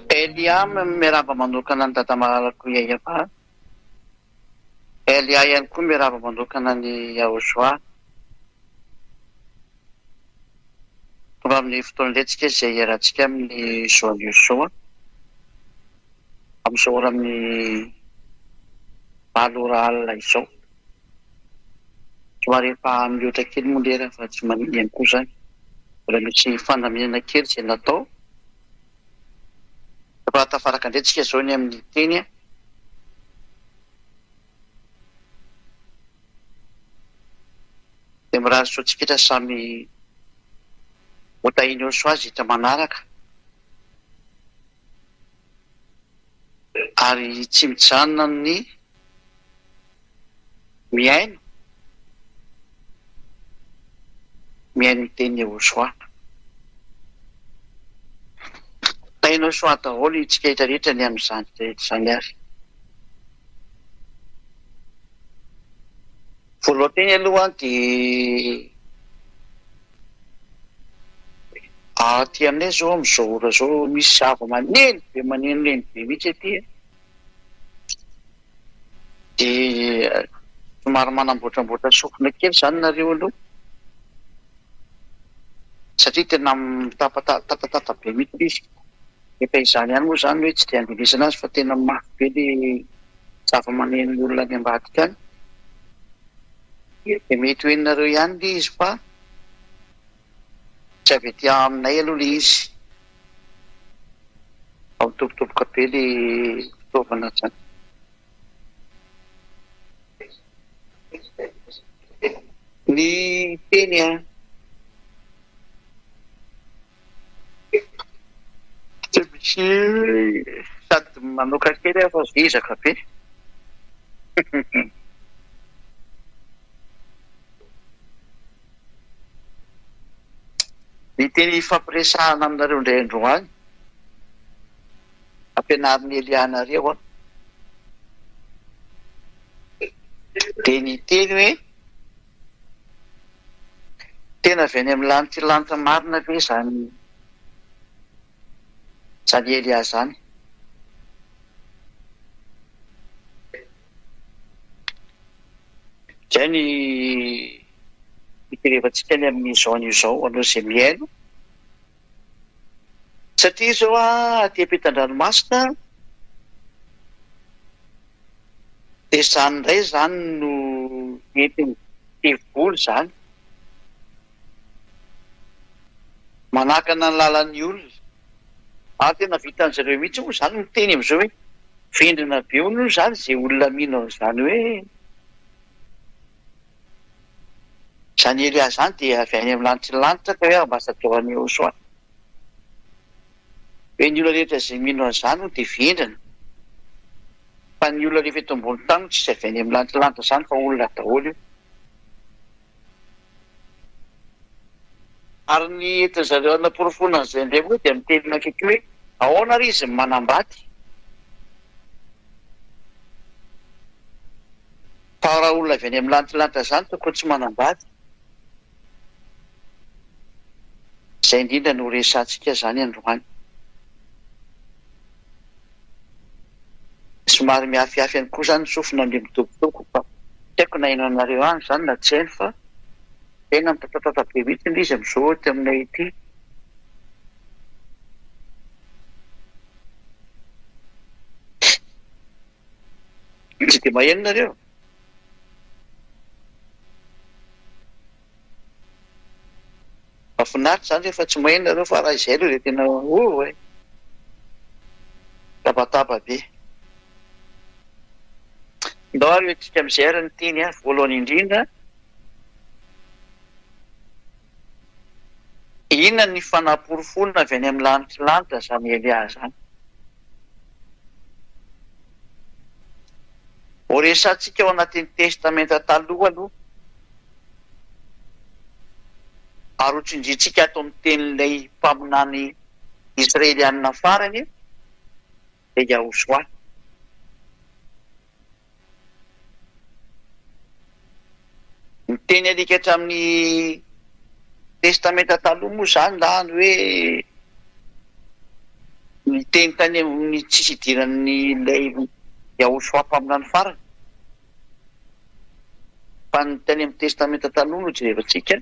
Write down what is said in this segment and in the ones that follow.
Elia miarahaba manokana an'i Dada malalako Yayava. Elia ihany koa miarahaba manokana an'i Yahoshua. Tonga amin'ny fotoana indray tsika izay hiarahantsika amin'ny Jean Yoshua. Amin'izao ora amin'ny valo ora alina izao. Somary efa mihoatra kely moa lera fa tsy maninona ihany koa izany. Mbola misy fandaminana kely izay natao. Efa tafaraka indray tsika izao ny amin'ny teny. Dia mirary soa antsika rehetra samy ho tahian'i Yehosua zitra manaraka. Ary tsy mijanona ny mihaino, mihaino ny tenin'i Yehosua. Tahian'i Yehosua daholo isika rehetra rehetra ny amin'izany rehetra izany ary. Voalohan-teny aloha dia aty aminay izao amin'izao ora izao misy zava-maneno be manenoneno be mihitsy aty an! Dia somary manamboatramboatra sofina kely izany nareo aloha satria tena mitapatatatata be mihitsy ilay izy. Efa izany ihany moa izany hoe tsy dia andrenesana azy fa tena mafy be ilay zava-maneno olona any ambadika any. Dia mety ho henonareo ihany ilay izy fa tsy avy aty aminay aloha ilay izy. Fa mitobotoboka be ilay fitaovana izany. Ny teny an. Tsy misy sady manoka kely aho fa vizaka be. Ny teny hifampiresahana aminareo indray androany, ampianarin'i Elia anareo aho, dia ny teny hoe. Tena avy any amin'ny lanitra lanitra marina ve izany izany Elia izany? Izay ny fijerevantsika ny amin'izao anio izao, anao izay mihaino. Satria izao aty ampitan-dranomasina dia izany indray izany no entin'ny devoly izany manakana ny lalan'ny olona. Ary tena vitan-dry zareo mihitsy moa izany miteny amin'izao hoe vendrana be hono izany izay olona mino an'izany hoe Izany Elia izany dia avy any amin'ny lanitry ny lanitra ka hoe ambasadaoran'i Yehosua. Hoe ny olona rehetra izay mino an'izany hono dia vendrana. Fa ny olona rehefa eto ambony tany hono tsisy avy any amin'ny lanitry ny lanitra izany fa olona daholo io. Ary ny entin-dry zareo hanaporofoana an'izay indray moa dia miteny akaiky hoe ahoana ary izy no manambady? Fa raha olona avy any amin'ny lantilanitra izany tokony tsy manambady. Izay indrindra no resahantsika izany androany. Somary mihafihafy ihany koa izany ny sofina an'ilay midobodobo fa tsy haiko na heno anareo any izany na tsy heno fa tena mitatatata be mihitsy ilay izy amin'izao aty aminay ity. Tsy dia maheno nareo? Mahafinaritra izany rehefa tsy maheno nareo fa raha izay aloha dia tena oh eh. Tabataba be. Ndao ary hoentintsika amin'izay ary ny teny a, voalohany indrindra. Inona ny fanaporofoana avy any amin'ny lanitry lanitra izany Elia izany? Horesahantsika ao anatin'ny Testamenta Taloha aloha, ary hotsindriantsika ato amin'ny tenin'ilay mpaminany Israelianina farany, dia Yahoshua. Ny teny alika hatramin'ny Testamenta Taloha moa izany na ny hoe ny. Niteny tany amin'ny tsisy idiran'ilay Yahoshua mpaminany farany. Fa ny tany amin'ny Testamenta Taloha no jerevantsika,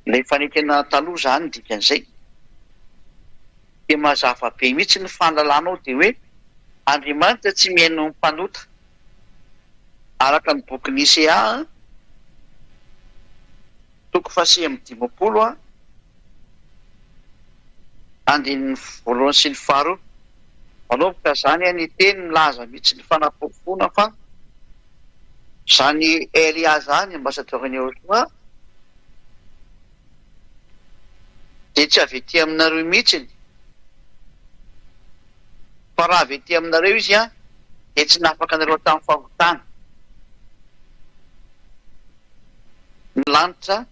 ilay fanekena taloha izany ny dikan'izay. Dia mazava be mihitsy ny fahalalana ao dia hoe Andriamanitra tsy mihaino ny mpanota. Araka ny bokin'i Isea toko faha-59 andininy voalohany sy ny faharoa. Manomboka izany ny teny milaza mihitsy ny fanaporofoana fa izany Elia izany, ambasadaorin'i Yehosua, dia tsy avy ety aminareo mihitsiny, fa raha avy ety aminareo izy dia tsy nahafaka anareo tamin'ny fahotana. Ny lanitra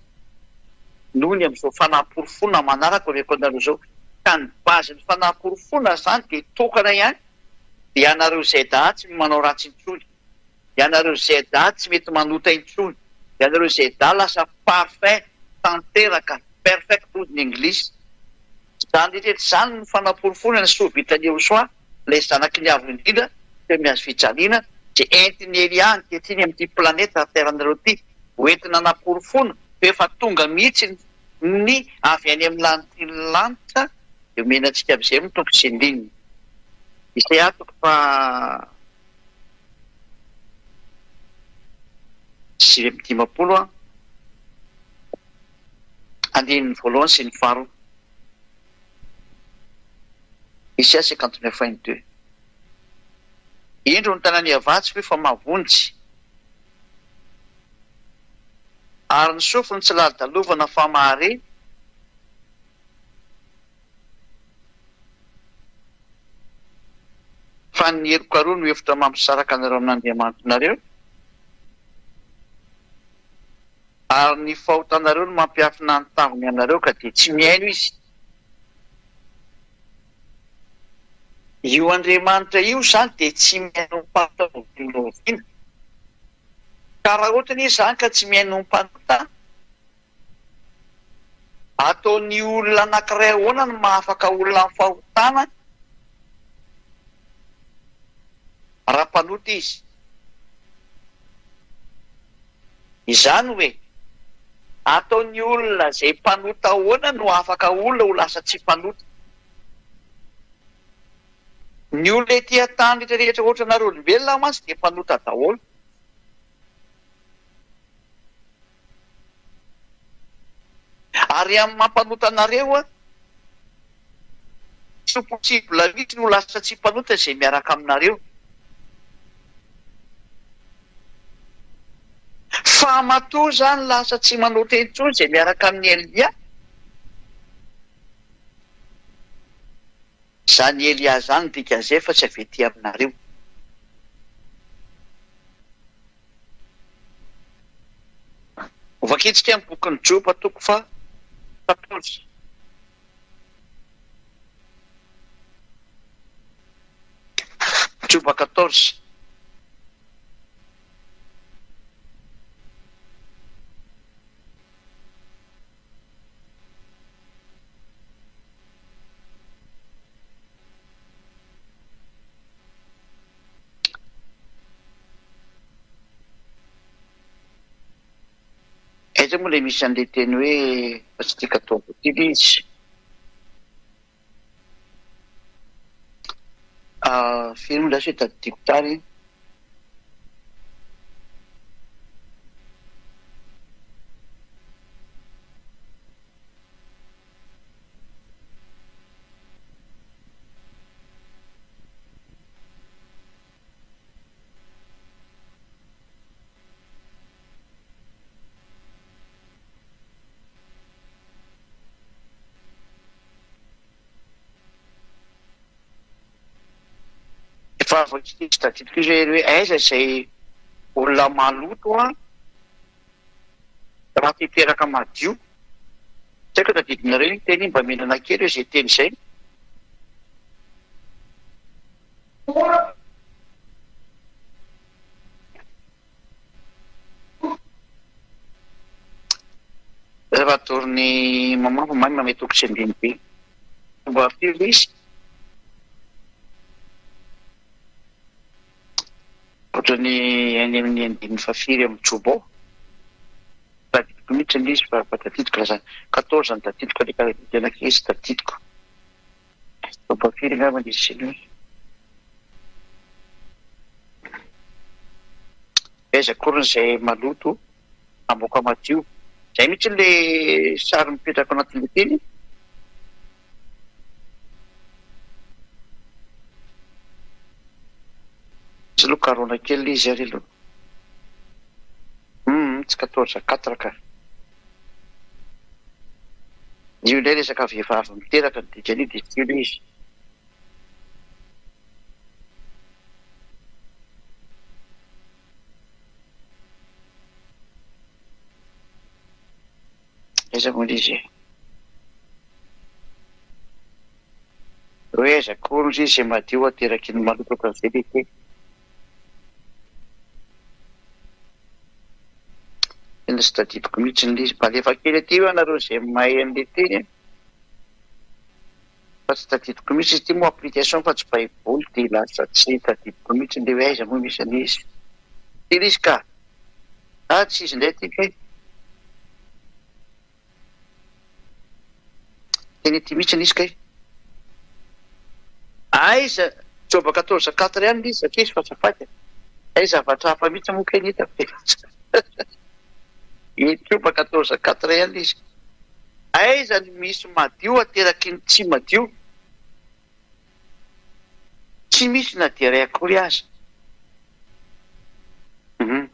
noho ny amin'izao fanaporofoana manaraka omeko anareo izao. Ka ny base-n'ny fanaporofoana izany dia tokana ihany, dia ianareo ZA tsy manao ratsy intsony, ianareo ZA tsy mety manota intsony, ianareo ZA lasa parfait, tanteraka, perfect hozy ny anglisy. Izany rehetra izany no fanaporofoana ny soa vitan'i Yehosua, ilay Zanaky ny Avo Indrindra, teo amin'ny hazo fijaliana, izay entin'i Elia ankehitriny amin'ity planeta Terre-nareo ity. Ho entina hanaporofoana fa efa tonga mihitsy ny avy any amin'ny lanitry ny lanitra dia omena antsika amin'izay ny toko sy andininy. Isaia toko faha 59 andininy voalohany sy ny faharoa. Isaia 59 un deux. Indro ny tanan'i Yavah tsy fohy fa mahavonjy. Ary ny sofiny tsy lalodalovana fa mahare. Fa ny helokareo no efitra mampisaraka anareo amin'Andriamanitrareo, ary ny fahotanareo no mampiafina ny taviny aminareo, ka dia tsy mihaino Izy. Io Andriamanitra io izany dia tsy mihaino mpanota oviana oviana. Ka raha ohatra anie izany ka tsy mihaino mpanota, ataon'ny olona anankiray ahoana no mahafaka olona amin'ny fahotana raha mpanota izy? Izany hoe, ataon'ny olona izay mpanota ahoana no afaka olona ho lasa tsy mpanota? Ny olona ety an-tany rehetra rehetra ohatranareo olombelona mantsy dia mpanota daholo. Ary amin'ny maha mpanota anareo, tsy ho possible mihitsy ny ho lasa tsy mpanota izay miaraka aminareo. Fa matoa izany lasa tsy manota intsony izay miaraka amin'i Elia, izany Elia izany dikan'izay fa tsy avy ety aminareo. Hovakintsika ny bokin'i Joba toko faha quatorze. Joba quatorze. Aiza moa ilay misy an'ilay teny hoe fa tsy tiako ataovy ity ilay izy. Firy moa lasa hoe tadidiko tsara iny. Efa voatsy tadidiko izy hoe aiza izay olona maloto an, raha te hiteraka madio. Tsy haiko tadidinareo iny teny iny, mba mihinana kely hoe izay teny izay. Rehefa adoron'ny maman vao may mamehy toko sy andininy be. Fomba firy izy? Ohatran'ny any amin'ny andininy fahafiry amin'ny Joba ao. Tadidiko mihitsy ilay izy fa fa tadidiko raha izany. Quatorze no tadidiko ilay ka tena izy tadidiko. Joba firy angamba izy iny hoe. Aiza akory izay maloto hamoaka madio. Izay mihitsy ilay sary mipetraka ao anatin'ilay teny. Tsy aloha karona kely ilay izy ary aloha. Hum tsy quatorze quatre ka. Io indray resaka vehivavy miteraka ny dikan'io dia tsy io ilay izy. Aiza moa ilay izy e? Hoe aiza koa ndry izay madio ateraky ny maloto ohatran'izay le teny. Tena tsy tadidiko mihitsy ilay izy. Mba alefa kely aty hoe anareo izay mahay an'ilay teny a. Fa tsy tadidiko mihitsy izy ity moa application fa tsy baiboly dia lasa tsy tadidiko mihitsy ilay hoe aiza moa misy an'ilay izy. Ity ilay izy ka. Ah tsy izy indray ity kay. Tena ity mihitsy ilay izy kay. Aiza Joba quatorze quatre ihany ilay izy ankizy fa azafady e. Hay zavatra hafa mihitsy moa kay ny hitako dia lasa. Joba quatorze quatre ihany ilay izy. Aiza no misy madio ateraky ny tsy madio? Tsy misy na dia iray akory aza. Hum.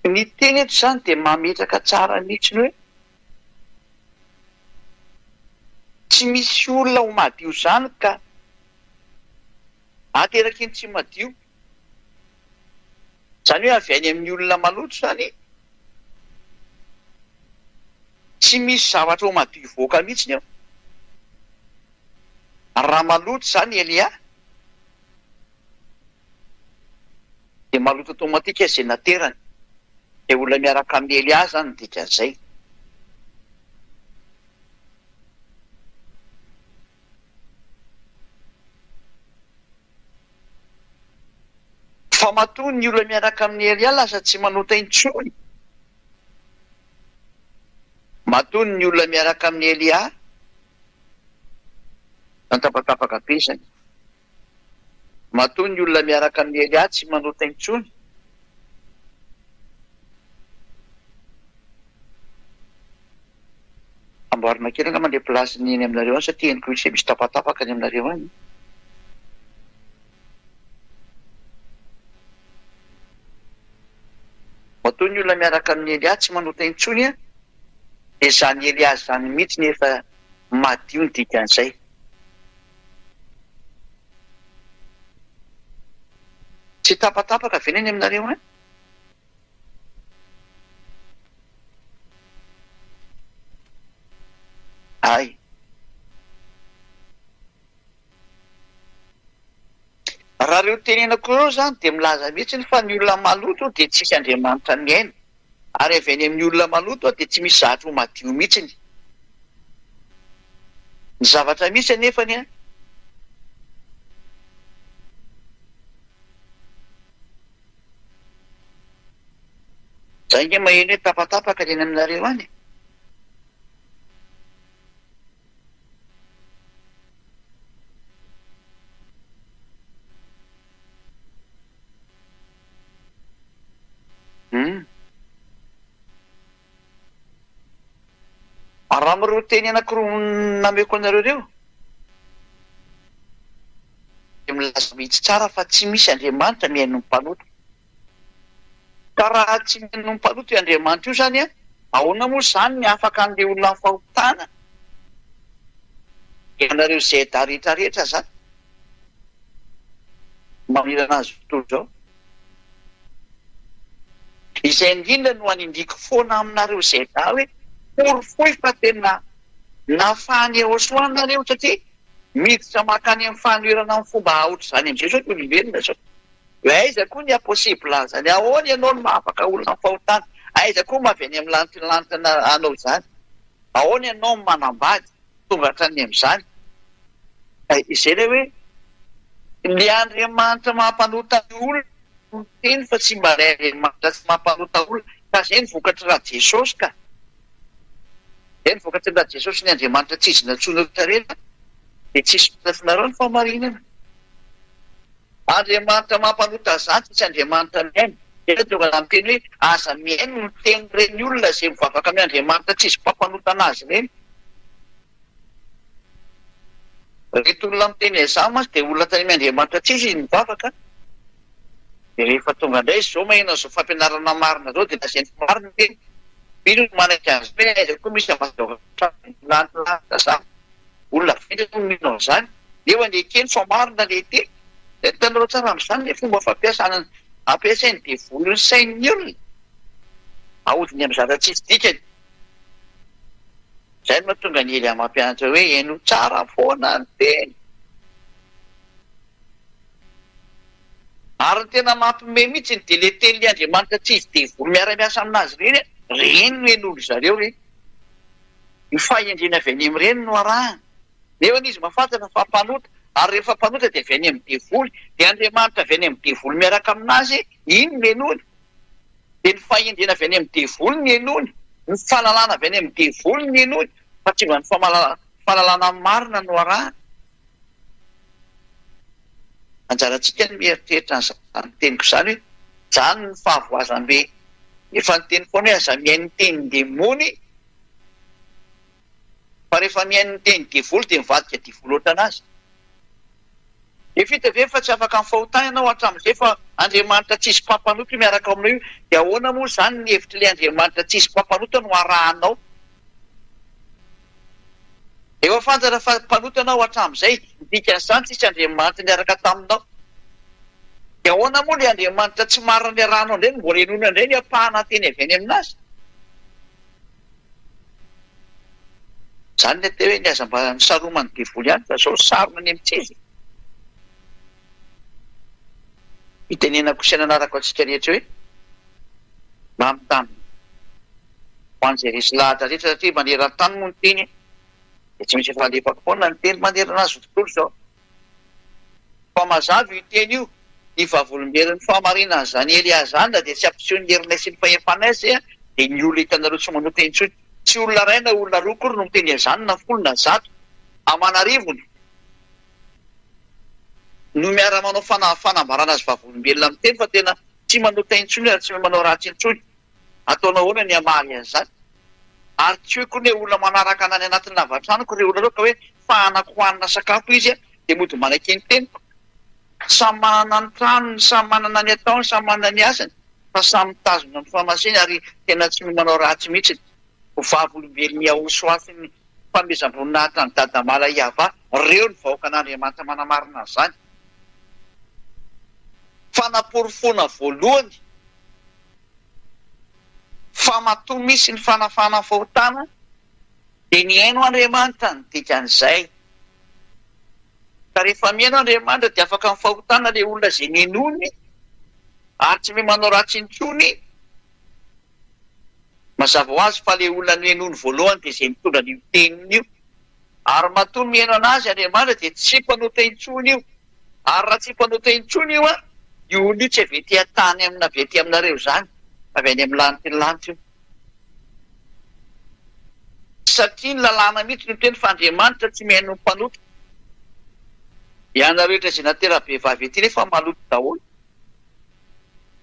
Ny teny eto izany dia mametraka tsara mihitsy ny hoe tsy misy olona ho madio izany ka ateraky ny tsy madio. Izany hoe avy any amin'ny olona maloto izany, tsy misy zavatra ho madio hivoaka mihitsy eo. Raha maloto izany Elia, dia maloto automatique izay naterany. Izay olona miaraka amin'i Elia izany ny dikan'izay. Fa matoa ny olona miaraka amin'i Elia lasa tsy manota intsony. Matoa ny olona miaraka amin'i Elia, tapatapaka be izany. Matoa ny olona miaraka amin'i Elia tsy manota intsony. Amboarina kely angamba ilay place-ny eny aminareo any satria henoko misy misy tapatapaka any aminareo any. Matoa ny olona miaraka amin'i Elia tsy manota intsony an, dia izany Elia izany mihitsy no efa madio ny dikan'izay. Tsy tapatapaka ve ny any aminareo any? Hay. Raha ireo tenenako ireo izany dia milaza mihitsy fa ny olona maloto dia tsisy Andriamanitra mihaino. Ary avy any amin'ny olona maloto dia tsy misy zavatra ho madio mihitsiny. Ny zavatra misy anefany an. Za ange maheno hoe tapatapaka ny any aminareo any e. Hum. Raha amin'ireo teny anankiroa nameko anareo ireo, dia milaza mihitsy tsara fa tsy misy Andriamanitra mihaino ny mpanota. Ka raha tsy mihaino ny mpanota io Andriamanitra io izany an, ahoana moa izany ny afaka an'ilay olona amin'ny fahotana? Ianareo ZA rehetra rehetra izany manerana an'izao tontolo izao. Izay indrindra no anindriako foana aminareo ZA hoe porofoy fa tena nafahan'i Yehosua nareo satria miditra mankany amin'ny fanoherana amin'ny fomba aotr'izany amin'izay izao ny olombelona izao. Hoe aiza koa ny hapossible an'izany? Ahoana ianao no mahafaka olona amin'ny fahotana? Aiza koa no avy any amin'ny lanitry ny lanitra hanao izany? Ahoana ianao no manambady tonga hatrany amin'izany? Izay ilay hoe. Ilay Andriamanitra mampanota ny olona no miteny fa tsy mba ilay Andriamanitra tsy mampanota olona. Ka izay no vokatry Rajesosy ka. Izay no vokatry ny Rajesosy ny Andriamanitra tsy izy nantsoina rehetra rehetra dia tsisy mitafinareo ny fahamarinana. Andriamanitra mampanota izany tsisy Andriamanitra mihaino. Izay no tonga miteny hoe aza mihaino ny tenin'ireny olona izay mivavaka amin' Andriamanitra tsy izy mpampanota anazy ireny. Ireto olona miteny an'izany mantsy dia olona tany amin' Andriamanitra tsy izy nivavaka. Dia rehefa tonga indray izy izao maheno an'izao fampianarana marina izao dia lazainy fa marina ny teny. Mino no manaiky an'izany hoe aiza koa misy ambasadaoro lanitra izany. Olona vendrana no mino an'izany. Nefa ny ekeny fa marina ilay teny. Dia hitanareo tsara amin'izany ilay fomba fampiasana ampiasain'ny devoly ny sain'ny olona. Ahodiny amin'ny zavatra tsisy dikany. Izay no mahatonga an'i Elia mampianatra hoe henoy tsara foana ny teny. Ary ny tena mampime mihitsy dia ilay tenin'ilay Andriamanitra tsy izy devoly miara-miasa aminazy ireny, ireny no henoin-dry zareo ireny. Io fahendrena avy any amin'ireny no arahany. Nefa izy mahafantatra fa mpanota, ary rehefa mpanota dia avy any amin'ny devoly, dia Andriamanitra avy any amin'ny devoly miaraka aminazy, iny no henoiny. Dia ny fahendrena avy any amin'ny devoly no henoiny, ny fahalalana avy any amin'ny devoly no henoiny, fa tsy mba ny fahalalana marina no arahany. Anjarantsika ny mieritreritra an'izany teniko izany hoe izany ny fahavoazam-be. Efa niteny foana hoe aza mihaino ny tenin-demony fa rehefa mihaino ny tenin'ny devoly dia mivadika devoly ohatran'azy. Efa hita ve fa tsy afaka amin'ny fahotana ianao hatramin'izay fa Andriamanitra tsisy mpampanota io miaraka ao aminao io dia ahoana moa izany ny hevitr'ilay Andriamanitra tsisy mpampanota no arahanao? Efa fantatra fa mpanota ianao hatramin'izay, ny dikan'izany tsisy Andriamanitra niaraka taminao. Dia ahoana moa ilay Andriamanitra tsy marina niarahanao indray no mbola henoina indray ny ampahana teny avy any aminazy? Izany ny atao hoe ny aza mba misaroman'ny devoly ihany fa izao sarona any amin'ny tsy izy. Itenenako sy ananarako antsika rehetra hoe mba mitandrina. Ho an'izay resy lahatra rehetra satria maneran-tany moa ny teny dia tsy maintsy efa alefako foana ny teny manerana azy tontolo izao. Fa mazava io teny io, ny vavolombelon'ny fahamarinan'izany Elia izany na dia tsy hampiseho ny herinay sy ny fahefanay aza dia ny olona hitanareo tsy manota intsony. Tsy olona iray na olona roa akory no miteny an'izany na folo na zato aman'arivony no miara-manao fanambarana azy vavolombelona miteny fa tena tsy manota intsony ary tsy manao ratsy intsony. Ataonao ahoana ny hamaly an'izany? Ary tsy hoe koa ny olona manaraka ana any anatin'ny lavatranoko ireo olona ireo ka hoe fahanako hohanina sakafo izy dia mody manaiky ny teniko. Samy manana ny tranony, samy manana ny ataony, samy manana ny asany fa samy mitazona ny fahamasiny ary tena tsy manao ratsy mihitsy. Ho vavolombelon'i Yahoshuah sy ny fanomezam-boninahitra an'i Dadamala Yavah ireo ny vahoakan'Andriamanitra manamarina an'izany. Fanaporofoana voalohany. Fa matoa misy ny fanafahana fahotana dia nihaino Andriamanitra ny dikan'izay. Ka rehefa mihaino Andriamanitra dia afaka amin'ny fahotana ilay olona izay ninoany ary tsy mahay manao ratsy intsony. Mazava ho azy fa ilay olona nohenoiny voalohany dia izay mitondra an'io teniny io. Ary matoa mihaino an'azy Andriamanitra dia tsy mpanota intsony io. Ary raha tsy mpanota intsony io an, io olona io tsy avy ety an-tany amina avy ety aminareo izany, fa avy any amin'ny lanitry ny lanitra io. Satria ny lalàna mihitsy no miteny fa Andriamanitra tsy mihaino ny mpanota. Ianareo rehetra izay natera-behivavy ety nefa maloto daholo.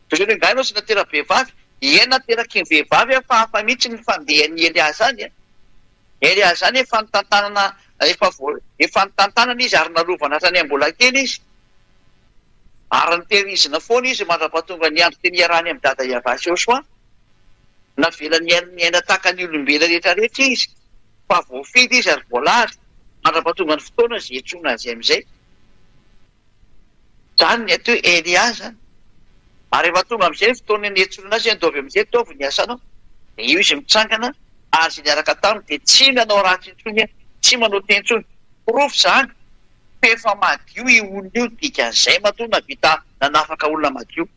Toy izany hoe angaha ianao tsy natera-behivavy? Ie nateraky ny vehivavy aho fa hafa mihitsy ny fandehan'i Elia izany an. Elia izany efa nitantanana efa voa efa nitantanana izy ary narovana hatrany am-bola kely izy. Ary nitehirizina foana izy mandra-pahatonga ny andro teny hiarahany amin'i Dada Yavah sy Yosua. Navela niaina niaina tahaka ny olombelona rehetra rehetra izy fa voafidy izy ary voalahatra mandra-pahatonga ny fotoana izay hiantsoana azy amin'izay. Izany ny atao hoe Elia izany. Ary rehefa tonga amin'izay ny fotoana niantsoana azy, andaovy amin'izay ataovy ny asanao. Dia io izy mitsangana, ary izay niaraka taminy dia tsy nanao ratsy intsony, tsy manao teny intsony. Porofo izany fa efa madio io olona io, dikan'izay matoa nahavita nanafaka olona madio.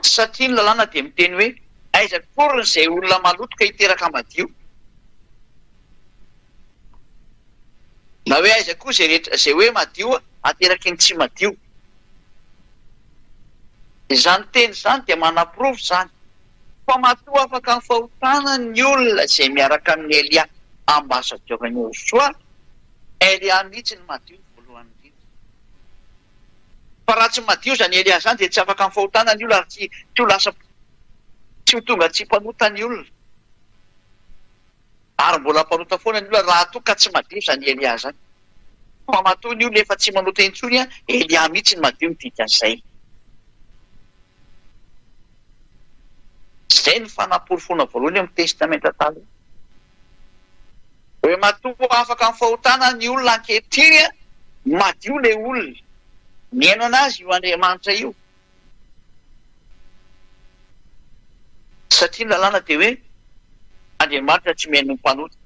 Satria ny lalàna dia miteny hoe, aiza akory izay olona maloto ka hiteraka madio. Na hoe aiza koa izay rehetra izay hoe madio ateraky ny tsy madio. Izany teny izany dia manaporofo izany fa matoa afaka amin'ny fahotana ny olona izay miaraka amin'i Elia ambasadaoran'i Yehosua, Elia mihitsy no madio voalohany indrindra. Fa raha tsy madio izany Elia izany dia tsy afaka amin'ny fahotana ny olona ary tsy tsy ho lasa tsy ho tonga tsy mpanota ny olona. Ary mbola mpanota foana ny olona raha toa ka tsy madio izany Elia izany. Fa matoa ny olona efa tsy manota intsony, Elia mihitsy no madio ny dikan'izay. Izay no fanaporofoana voalohany eo amin'ny Testamenta Taloha. Hoe matoa afaka amin'ny fahotana ny olona ankehitriny, madio ilay olona. Mihaino an'azy io Andriamanitra io. Satria ny lalàna dia hoe Andriamanitra tsy mihaino ny mpanota.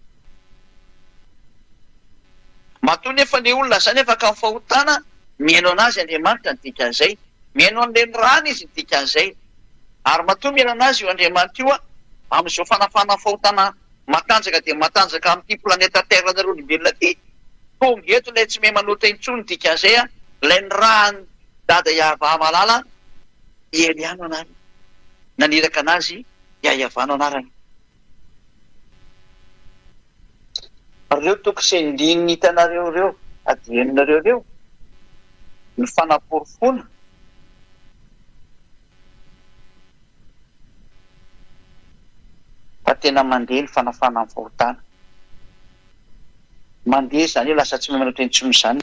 Matoa nefa ilay olona izany afaka amin'ny fahotana, mihaino an'azy Andriamanitra ny dikan'izay. Mihaino an'ilay nirahana izy ny dikan'izay. Ary matoa mihaino an'azy io Andriamanitra io, amin'izao fanafahana ny fahotana matanjaka dia matanjaka amin'ity planeta Terre nareo olombelona ity, tonga eto ilay tsy mahay manota intsony ny dikan'izay, ilay nirahan'ny Dada Yavah malala i Elia no anarany. Naniraka anazy Yayavah no anarany. Reo toko sy andininy hitanareo ireo, adiherinareo ireo, ny fanaporofoana fa tena mandeha ny fanafana ny fahotana. Mandeha izany hoe lasa tsy mahay manao teny intsony izany.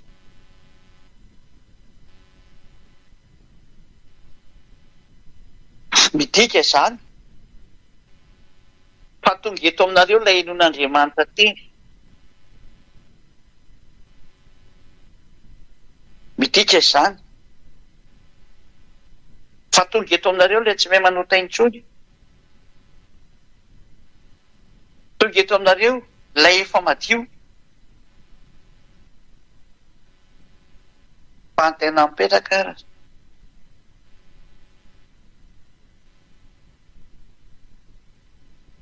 Midika izany fa tonga eto aminareo ilay henoin'Andriamanitra teny. Midika izany fa tonga eto aminareo ilay tsy mahay manota intsony. Tonga eto aminareo ilay efa madio. Fa ny tena mipetraka ary.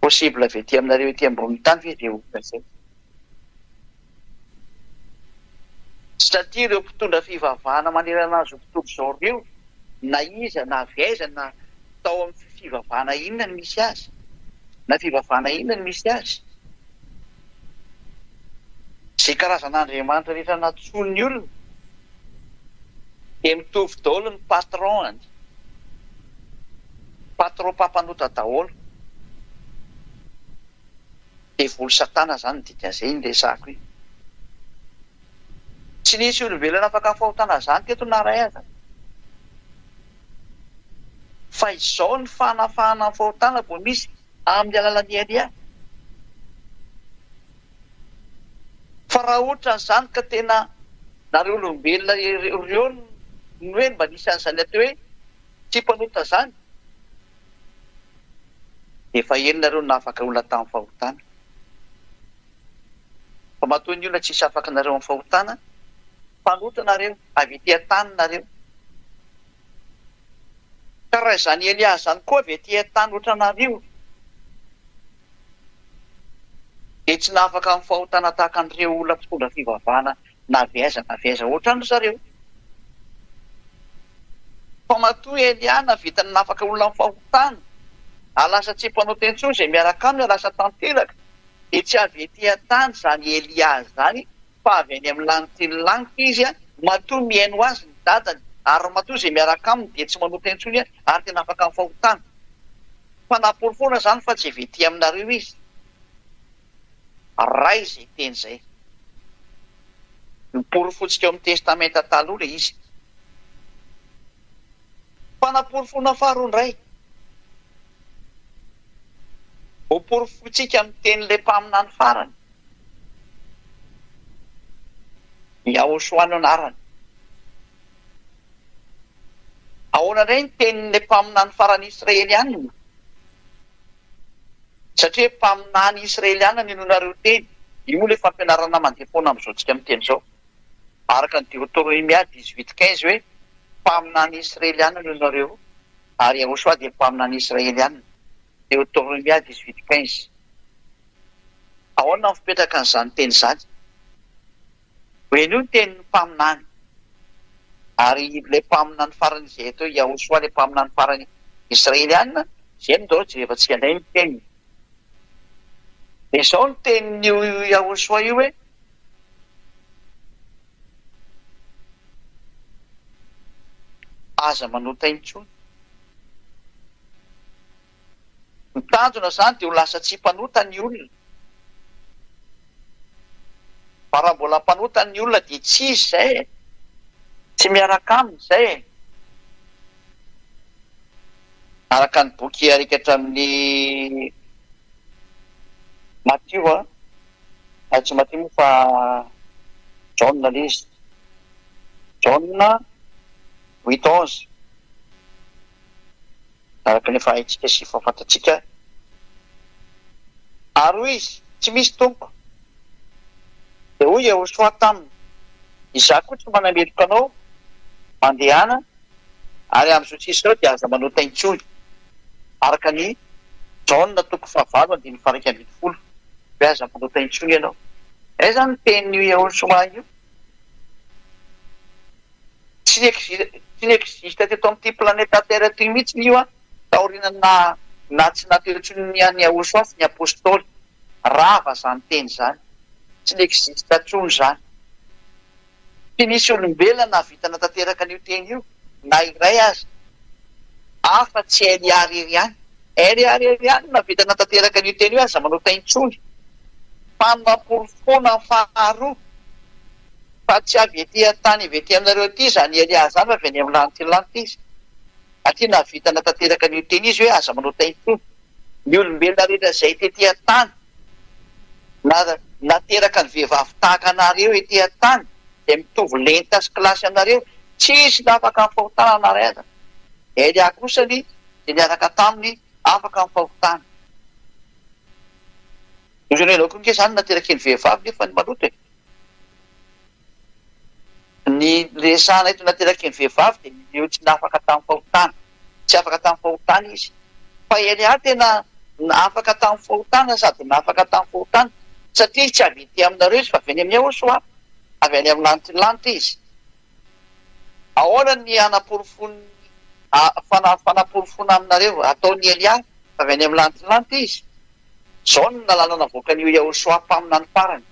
Possible avy ety aminareo ety ambonin'ny tany ve izay olona izay? Satria ireo mpitondra fivavahana manerana an'izao tontolo izao ireo, na iza na avy aiza na tao amin'ny fivavahana inona no misy azy, na fivavahana inona no misy azy, Izay karazan'Andriamanitra rehetra nantsoin'ny olona dia mitovy daholo ny patron-ny. Patron mpampanota daholo. Devoly satana izany ny dikan'izay iny resahako iny. Tsy nisy olombelona afaka ny fahotana izany teto na iray aza. Fa izao ny fanafahana ny fahotana vao misy amin'ny alalan'i Elia. Fa raha ohatra an'izany ka tena nareo olombelona ireo no hoe mba nisy an'izany atao hoe tsy mpanota izany, efa ela nareo no nahafaka olona tamin'ny fahotana. Fa matoa ny olona tsisy afaka anareo amin'ny fahotana, mpanota nareo, avy ety an-tany nareo. Ka raha izany Elia izany koa avy ety an-tany ohatranareo, dia tsy nahafaka amin'ny fahotana tahaka an'ireo olona mpitondra fivavahana na avy aiza na avy aiza ohatran-dry zareo. Fa matoa Elia nahavita ny nahafaka olona amin'ny fahotana, ary lasa tsy mpanota intsony izay miaraka aminy ary lasa tanteraka, dia tsy avy ety an-tany izany Elia izany fa avy any amin'ny lanitry ny lanitra izy, matoa mihaino azy ny dadany, ary matoa izay miaraka aminy dia tsy manota intsony ary tena afaka amin'ny fahotana. Fanaporofoana izany fa tsy avy ety aminareo izy. Ray izay teny izay. Noporofointsika ao amin'ny Testamenta Taloha ilay izy. Fanaporofoana faharoa indray. Hoporofointsika amin'ny tenin'ilay mpaminany farany. Yahoshua no anarany. Ahoana indray ny tenin'ilay mpaminany farany Israelianina? Satria mpaminany Israelianina no inoanareo teny. Io moa ilay fampianarana mandeha foana amin'izao tsika miteny izao. Araka ny Deoteronomia 18 15 hoe mpaminany Israelianina no inoanareo ary Yahoshua dia mpaminany Israelianina. Deoteronomia 18 15. Ahoana no fipetraka an'izany teny izany? Henoy ny tenin'ny mpaminany. Ary ilay mpaminany farany izay atao hoe Yahoshua, ilay mpaminany farany Israeliana, izay no ndao jerevantsika indray ny teniny. Dia izao ny tenin'io Yahoshua io hoe, Aza manota intsony. Ny tanjona izany dia ho lasa tsy mpanota ny olona. Fa raha mbola mpanota ny olona dia tsy izy izay e! Tsy miaraka aminy izay e! Araka ny boky arikatra amin'ny Matio a, tsy Matio moa fa Jaona ilay izy, Jaona huit onze. Araka ny efa haintsika sy efa fantatsika. Ary hoy izy, Tsy misy, Tompoko. Dia hoy Yehosua taminy, Izaho koa tsy manameloka anao, mandehana, ary amin'izao sisa izao dia aza manota intsony. Araka ny Jaona toko fahavalo andininy faha-11, hoe aza manota intsony ianao. Aiza ny tenin'io Yehosua io? Tsy ni-exi-tsy ni-existe teto amin'ity planeta Terre ity mihitsy io an, taorian'ny naha naha tsy naha-teo intsony ny an'i Yahoshuah sy ny Apostoly. Rava izany teny izany. Tsy ni-existe intsony izany. Tsy nisy olombelona nahavita natanteraka an'io teny io, na iray aza. Afa tsy Elia irery ihany. Elia irery ihany no nahavita natanteraka an'io teny io, aza manota intsony. Fanaporofoana faharoa. Fa tsy avy ety an-tany avy ety aminareo ety izany Elia izany fa avy any amin'ny lanitra lanitra izy. Aty nahavita natanteraka an'io teny izy hoe aza manota intsony. Ny olombelona rehetra izay tety an-tany na nateraka ny vehivavy tahaka anareo ety an-tany izay mitovy lenta sy kilasy aminareo, tsisy nafaka amin'ny fahotana na iray aza. Elia kosa ny izay niaraka taminy afaka amin'ny fahotana. Ozona ianao koa nge izany nateraky ny vehivavy nefa ny maloto e. Ny resahana eto nateraky ny vehivavy dia ny leo tsy nafaka tamin'ny fahotana. Tsy afaka tamin'ny fahotana izy. Fa Elia tena afaka tamin'ny fahotana sady nafaka tamin'ny fahotana satria tsy avy ety aminareo izy fa avy any amin'i Yahoshuah, avy any amin'ny lanitry ny lanitra izy. Ahoana ny hanaporofoan'ny fanaporofoana aminareo ataon'i Elia fa avy any amin'ny lanitry ny lanitra izy? Izao no lalàna navoakan'io Yahoshuah mpaminany farany,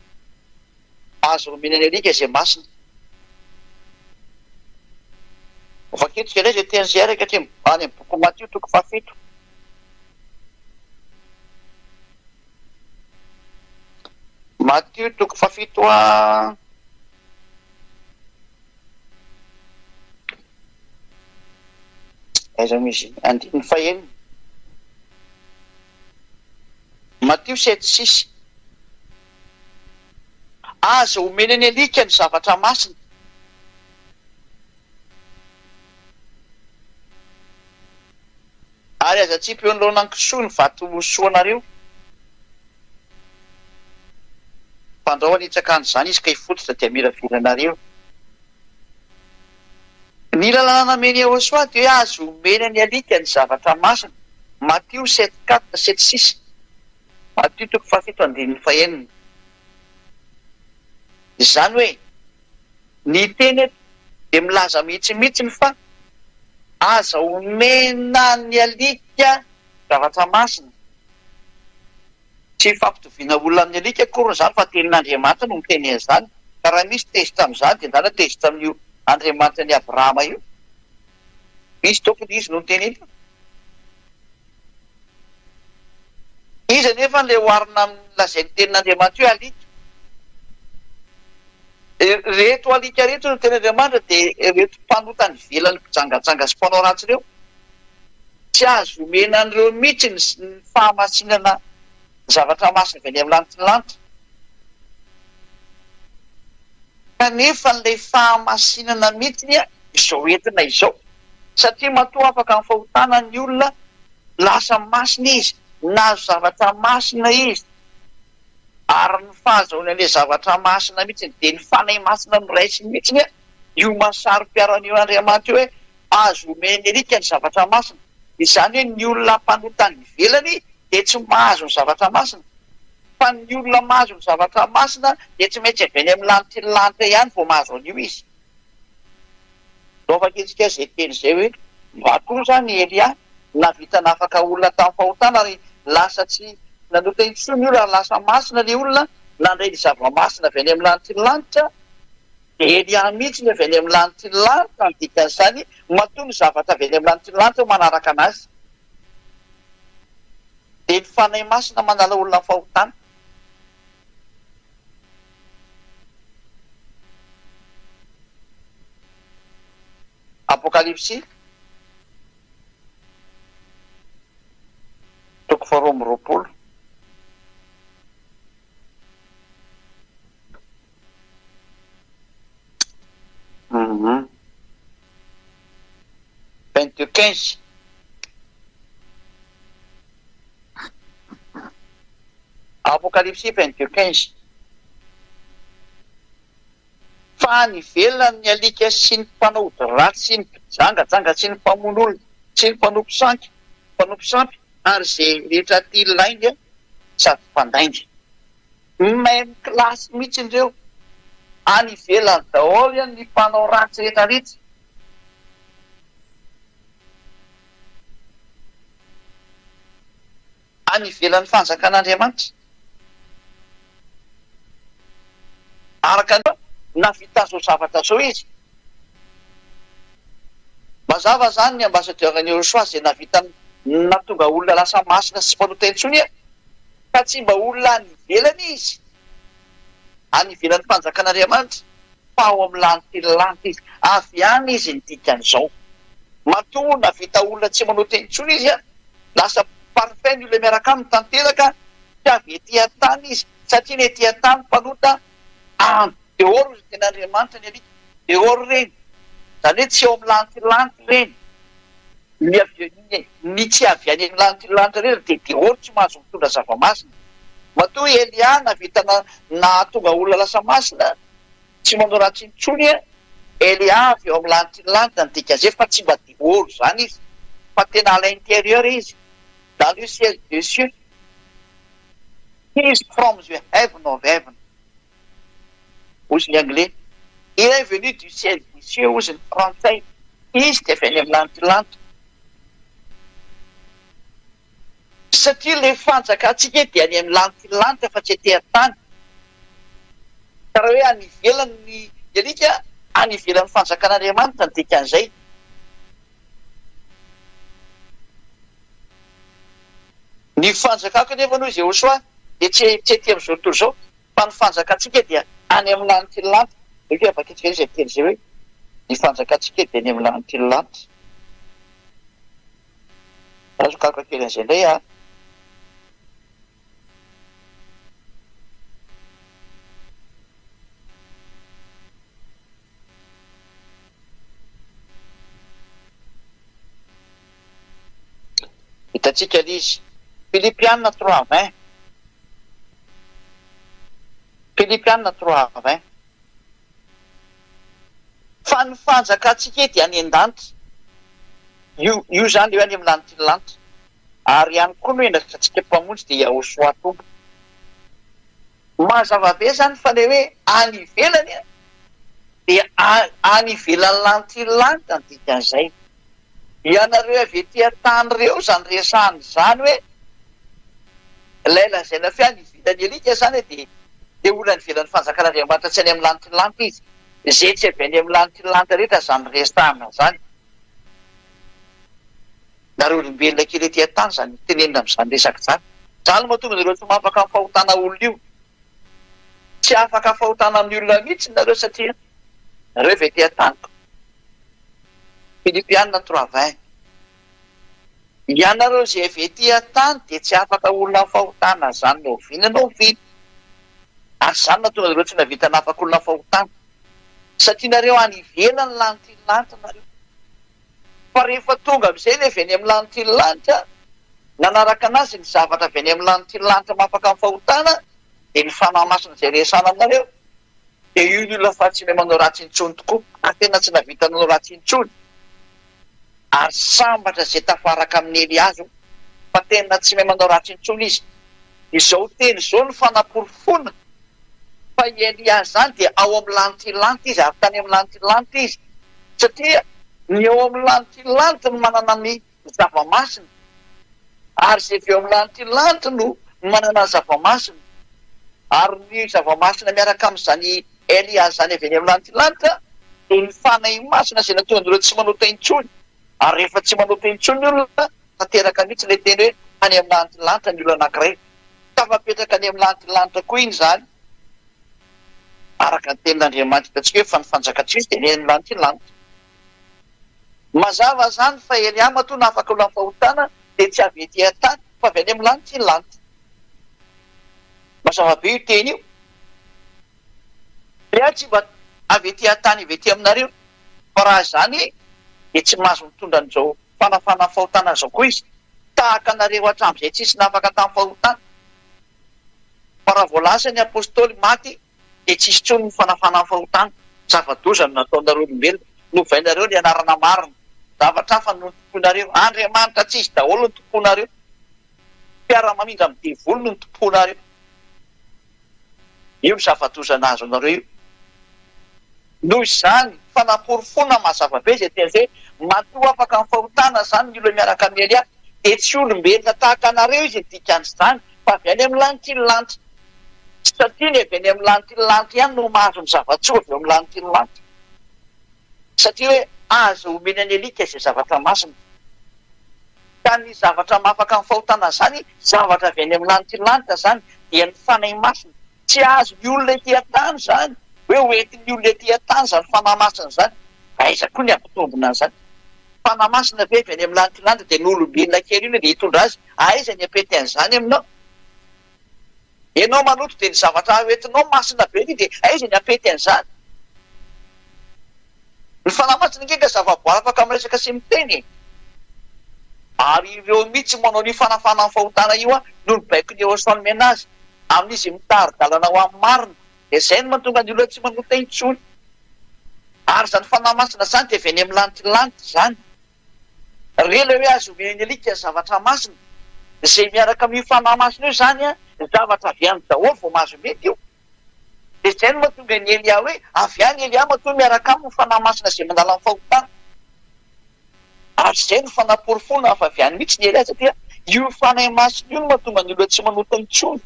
Azo omena ny alika izay masina. Vakintsika indray izay teny izay araka any amin'ny bokin'i Matio toko fahafito. Matio toko fahafito a. Aiza moa izy iny? Andininy fahenina. Matio sept six. Aza omena ny alika ny zavatra masina. Ary aza atsipy eo anoloana ny kisoa ny vato soanareo. Fandrao hanitsaka an'izany izy ka hifototra dia hamiravira anareo. Ny lalàna namen'i Yehosua dia hoe azo omena ny alika ny zavatra masina, Matio sept quatre, sept six, Matio toko fahafito andininy fahenina. Izany hoe, ny teny eto dia milaza mihitsimihitsiny fa aza omena ny alika zavatra masina. Tsy fampitoviana olona amin'ny alika akory izany fa tenin'Andriamanitra no miteny an'izany ka raha misy tezitra amin'izany dia ndana tezitra amin'io Andriamanitra an'i Abrahama io. Izy tompony izy no niteny an'io. Iza anefa ilay oharina amin'ny lazain'ny tenin'Andriamanitra hoe alika? Ireto alika ireto no tenin'Andriamanitra dia ireto mpanota any ivelany mpijangajanga sy mpanao ratsy ireo. Tsy azo omena an'ireo mihitsy ny fahamasinana ny zavatra masina avy any amin'ny lanitry ny lanitra. Kanefa ilay fahamasinana mihitsy izao entina izao. Satria matoa afaka amin'ny fahotana ny olona, lasa masina izy, nahazo zavatra masina izy. Ary ny fahazahoany an'ilay zavatra masina mihitsy dia ny Fanahy Masina noraisiny mihitsy io maha saro-piaro an'io Andriamanitra io hoe Azo omen'ny alika ny zavatra masina. Izany hoe ny olona mpanota any ivelany dia tsy mahazo ny zavatra masina. Fa ny olona mahazo ny zavatra masina dia tsy maintsy avy any amin'ny lanitry ny lanitra ihany vao mahazo an'io izy. Ndao vakintsika izay teny izay hoe, Matoa izany i Elia nahavita nafaka olona tamin'ny fahotana ary lasa tsy nanota intsony ny olona ary lasa masina ilay olona, nandray ny zava-masina avy any amin'ny lanitry ny lanitra, dia Elia mihitsy ny avy any amin'ny lanitry ny lanitra ny dikan'izany, matoa ny zavatra avy any amin'ny lanitry ny lanitra manaraka an'azy. Dia ny Fanahy Masina manala olona amin'ny fahotana. Apokalypsy toko faharoa amby 20. 22 15. Apokalypsy 22 15. Fa any ivelany ny alika sy ny mpanao ody ratsy sy ny mpijangajanga sy ny mpamono olona sy ny mpanompo sanky, mpanompo sampy ary izay rehetra tia lainga sady mpandainga. Même classe mihitsy ireo. Any ivelany daholo ny mpanao ratsy rehetra rehetra. Any ivelan'ny fanjakan'Andriamanitra. Araka ny nahavita izao zavatra izao izy. Mazava izany ny ambassadeur an'i Yehosua izay nahavita nahatonga olona lasa masina sy tsy mpanota intsony fa tsy mba olona any ivelany izy, any ivelan'ny fanjakan'Andriamanitra. Fa ao amin'ny lanitry ny lanitra izy. Avy any izy ny dikan'izao. Matoa nahavita olona tsy manota intsony izy an, lasa parfait ny olona miaraka aminy tanteraka, tsy avy ety an-tany izy, satria ny ety an-tany mpanota en dehors ny tenin'Andriamanitra ny alika, dehors ireny, izany hoe tsy ao amin'ny lanitry ny lanitra ireny. Ny avy ny tsy avy any amin'ny lanitry ny lanitra ireny dia dehors tsy mahazo mitondra zava-masina. Matoa Elia nahavita nahatonga olona lasa masina, Tsy manao ratsy intsony e! Elia avy eo amin'ny lanitry ny lanitra ny dikan'izay fa tsy mba dehors izany izy fa tena à l'intérieur izy, dans le ciel de cieux, he is from the heaven of heaven hozy ny anglais, il est venu du ciel des cieux hozy ny frantsay, izy dia avy any amin'ny lanitry ny lanitra. Satria ilay fanjakantsika dia any amin'ny lanitry ny lanitra fa tsy ety an-tany. Ka raha hoe any ivelany ny alika, any ivelan'ny fanjakan'Andriamanitra ny dikan'izay. Ny fanjakako anefa hoy Jehosoa dia tsy tsy ety amin'izao tontolo izao fa ny fanjakantsika dia any amin'ny lanitry ny lanitra. Io vakintsika izay teny izay hoe ny fanjakantsika dia any amin'ny lanitry ny lanitra. Azo karoka kely an'izay indray ah. Hitantsika ilay izy. Filipiana 3 20. Filipiana 3 20. Fa ny fanjakantsika dia any an-danitra. Io, io izany ilay hoe any amin'ny lanitry ny lanitra. Ary ihany koa ny hoe endrasantsika Mpamonjy dia Yahoshuah Tompo. Mazava be izany fa ilay hoe any ivelany dia any ivelan'ny lanitry ny lanitra ny dikan'izay. Ianareo avy ety an-tany ireo izany resahana izany hoe ilay lazaina fe any ivelany alika izany dia dia olona any ivelan'ny fanjakan'Andriamanitra tsy any amin'ny lanitry ny lanitra izy. Izay tsy avy any amin'ny lanitry ny lanitra rehetra izany resahana izany. Nareo olombelona kely ety an-tany izany tenenina amin'izany resaka izany. Izany no mahatonga anareo tsy mahafaka amin'ny fahotana olona io. Tsy afaka fahotana amin'ny olona mihitsy nareo satria nareo avy ety an-tany. Filipiana 3 20 Ianareo izay avy ety an-tany dia tsy afaka olona amin'ny fahotana izany na oviana na oviana. Ary izany no nahatonga anareo tsy nahavita nafaka olona amin'ny fahotana. Satria nareo any ivelan'ny lanitry ny lanitra nareo. Fa rehefa tonga amin'izay ilay avy any amin'ny lanitry ny lanitra, nanaraka an'azy ny zavatra avy any amin'ny lanitry ny lanitra mahafaka amin'ny fahotana, dia ny Fanahy Masina izay resahana aminareo, dia io ny olona fa tsy mahay manao ratsy intsony tokoa, ary tena tsy nahavita nanao ratsy intsony. Ary sambatra izay tafaraka amin'i Eliazo, fa tena tsy mahay manao ratsy intsony izy. Izao teny izao no fanaporofoana fa i Elia izany dia ao amin'ny lanitr'i lanitra izy ary tany amin'ny lanitr'i lanitra izy satria ny ao amin'ny lanitr'i lanitra no manana ny zava-masina ary izay avy eo amin'ny lanitr'i lanitra no manana ny zava-masina ary ny zava-masina miaraka amin'izany Elia izany avy any amin'ny lanitr'i lanitra dia ny Fanahy Masina izay nataon'ireo tsy manota intsony ary rehefa tsy manota intsony ny olona Tanteraka mihitsy ilay teny hoe any amin'ny lanitry lanitra ny olona anankiray. Tafapetraka any amin'ny lanitry lanitra koa iny izany, araka ny tenin'Andriamanitra hitantsika hoe fa ny fanjakantsika dia any amin'ny lanitry lanitra. Mazava izany fa Elia matoa nahafaka olona amin'ny fahotana dia tsy avy ety an-tany fa avy any amin'ny lanitry lanitra. Mazava be io teny io. Elia tsy mba avy ety an-tany avy ety aminareo fa raha izany dia tsy mahazo mitondra an'izao fanafana fahotana zao koa izy, tahaka anareo hatramizay tsisy nafaka tam fahotana, fa raha vao lasa ny apostoly maty dia tsisy tsony ny fanafana fahotana, zava-doza no nataonareo olombelona, novainareo ny anarana marina, zavatra hafa no notompoinareo, Andriamanitra tsisy daholo no tompoinareo, mpiara-mamindra am devoly no notompoinareo. Io ny zava-doza nahazo anareo io. Noho izany, fanaporofoana mazava be izay teny izay, matoa afaka amin'ny fahotana izany ny olona miaraka amin'i Elia, dia tsy olombelona tahaka anareo izy ny dikan'izany, fa avy any amin'ny lanitry ny lanitra. Satria ny avy any amin'ny lanitry ny lanitra ihany no mahazo ny zava-tsoa avy eo amin'ny lanitry ny lanitra. Satria hoe aza omena ny alika izay zavatra masina. Ka ny zavatra mahafaka ny fahotana izany, zavatra avy any amin'ny lanitry ny lanitra izany, dia ny Fanahy Masina. Tsy azon'ny olona ety an-tany izany, hoe ho entin'ny olona ety an-tany izany Fanahy Masina izany. Aiza koa ny hampitombina an'izany? Fanahy Masina ve avy any amin'ny lanitry ny lanitra dia ny olombelona kely io dia hitondra azy? Aiza ny hampety an'izany aminao? Ianao maloto dia ny zavatra hoentinao masina be ity dia aiza ny hampety an'izany? Ny Fanahy Masina ange ka zavaboary afaka miresaka sy miteny e! Ary ireo mihitsy manao an'io fanafana ny fahotana io no nibaikon'i Yehosua nomena azy, amin'izy mitari-dalana ho amin'ny marina. Dia izay no mahatonga ny olona tsy manota intsony. Ary izany Fanahy Masina izany dia avy any amin'ny lanitry lanitra izany. Re ilay hoe azo omen'ny alika ny zavatra masina. Izay miaraka amin'io Fanahy Masina io izany an, zavatra avy any daholo vao mahazo mety io. Dia izay no mahatonga an'i Elia hoe avy any Elia matoa miaraka aminy ny Fanahy Masina izay manala ny fahotana. Ary izay no fanaporofoana fa avy any mihitsy ny Elia satria io Fanahy Masina io no mahatonga ny olona tsy manota intsony.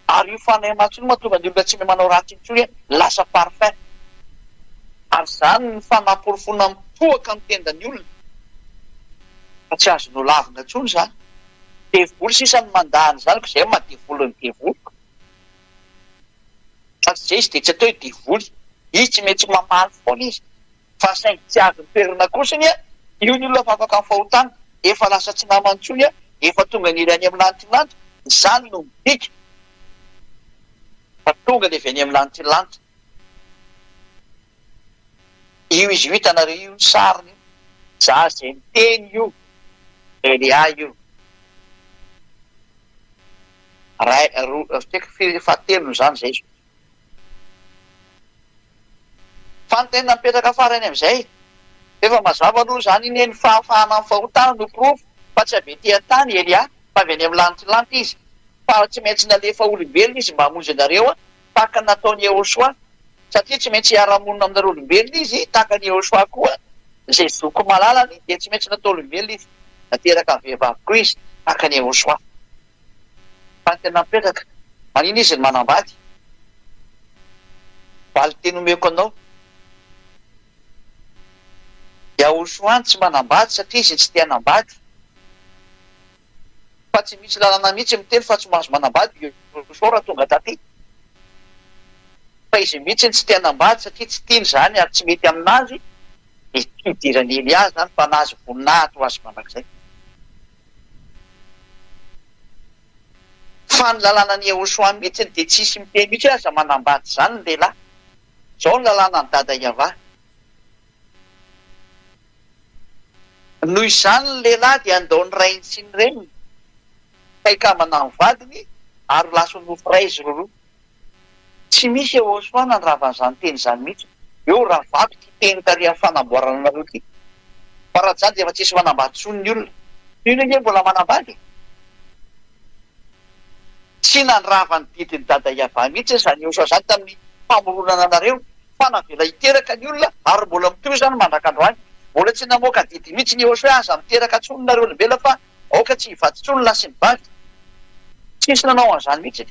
Ary io Fanahy Masina io no mahatonga ny olona tsy mahay manao ratsy intsony hoe lasa parfait. Ary izany no fanaporofoana mipoaka ny tendan'ny olona fa tsy azo nolavina intsony izany. Devoly sisa no mandà an'izany ko izay no maha devoly ny devoly ko. Fa tsy izay izy dia tsy atao hoe devoly. Izy tsy maintsy mamaly foana izy. Fa saingy tsy azony toerana kosa anie io ny olona fa afaka amin'ny fahotana, efa lasa tsy namany intsony, efa tonga ny any amin'ny lanitry ny lanitra, izany no midika fa tonga ny avy any amin'ny lanitry ny lanitra. Io izy io hitanareo io ny sariny io, za izay miteny io, Elia io. Ray, roa, tsy haiko firy, fahatelony izany izay izy. Fanontaniana mipetraka farany amin'izay, efa mazava aloha izany iny hoe ny fahafahana amin'ny fahotana no porofo fa tsy avy ety an-tany i Elia fa avy any amin'ny lanitry lanitra izy, fa tsy maintsy nalefa olombelona izy mba hamonjy anareo tahaka ny nataon'i Yehosua, satria tsy maintsy hiara-monina aminareo olombelona izy tahaka an'i Yehosua koa izay zoky malalany dia tsy maintsy natao olombelona izy, nateraka amin'ny vehivavy koa izy tahaka an'i Yehosua. Fa ny tena mipetraka, manina izy no manambady? Valinteny omeko anao, Yahushua tsy manambady satria izy tsy te hanambady. Fa tsy misy lalana mihitsy miteny fa tsy mahazo manambady Yahushua raha tonga taty. Fa izy mihitsy no tsy te hanambady satria tsy tiany izany ary tsy mety aminazy, dia tsy idiran'i Elia izany fa nahazo voninahitra ho azy mandrakizay. Fa ny lalànan'i Yehoshuah mihitsy dia tsisy miteny mihitsy hoe aza manambady izany ny lehilahy. Izao ny lalànan'i Dada Yavah. Noho izany ny lehilahy dia handao ny rainy sy ny reniny, ka hikambana amin'ny vadiny, ary ho lasa nofo iray izy roroa. Tsy misy Yehoshuah nandrava an'izany teny izany mihitsy. Eo ravako ity teny tary amin'ny fanamboarana anareo ity. Fa raha tsy izany dia efa tsisy manambady intsony ny olona. Ino ange mbola manambady e? Tsy. Tsy nandrava ny didin'i Dada Yavah mihitsy izany Yehosua izany tamin'ny famoronana anareo, fa navela hiteraka ny olona, ary mbola mitohy izany mandrak'androany. Mbola tsy namoaka didy mihitsy ny Yehosua hoe aza miteraka intsony nareo olombelona fa aoka tsy hivady intsony ny lahy sy ny vavy. Tsisy nanao an'izany mihitsy.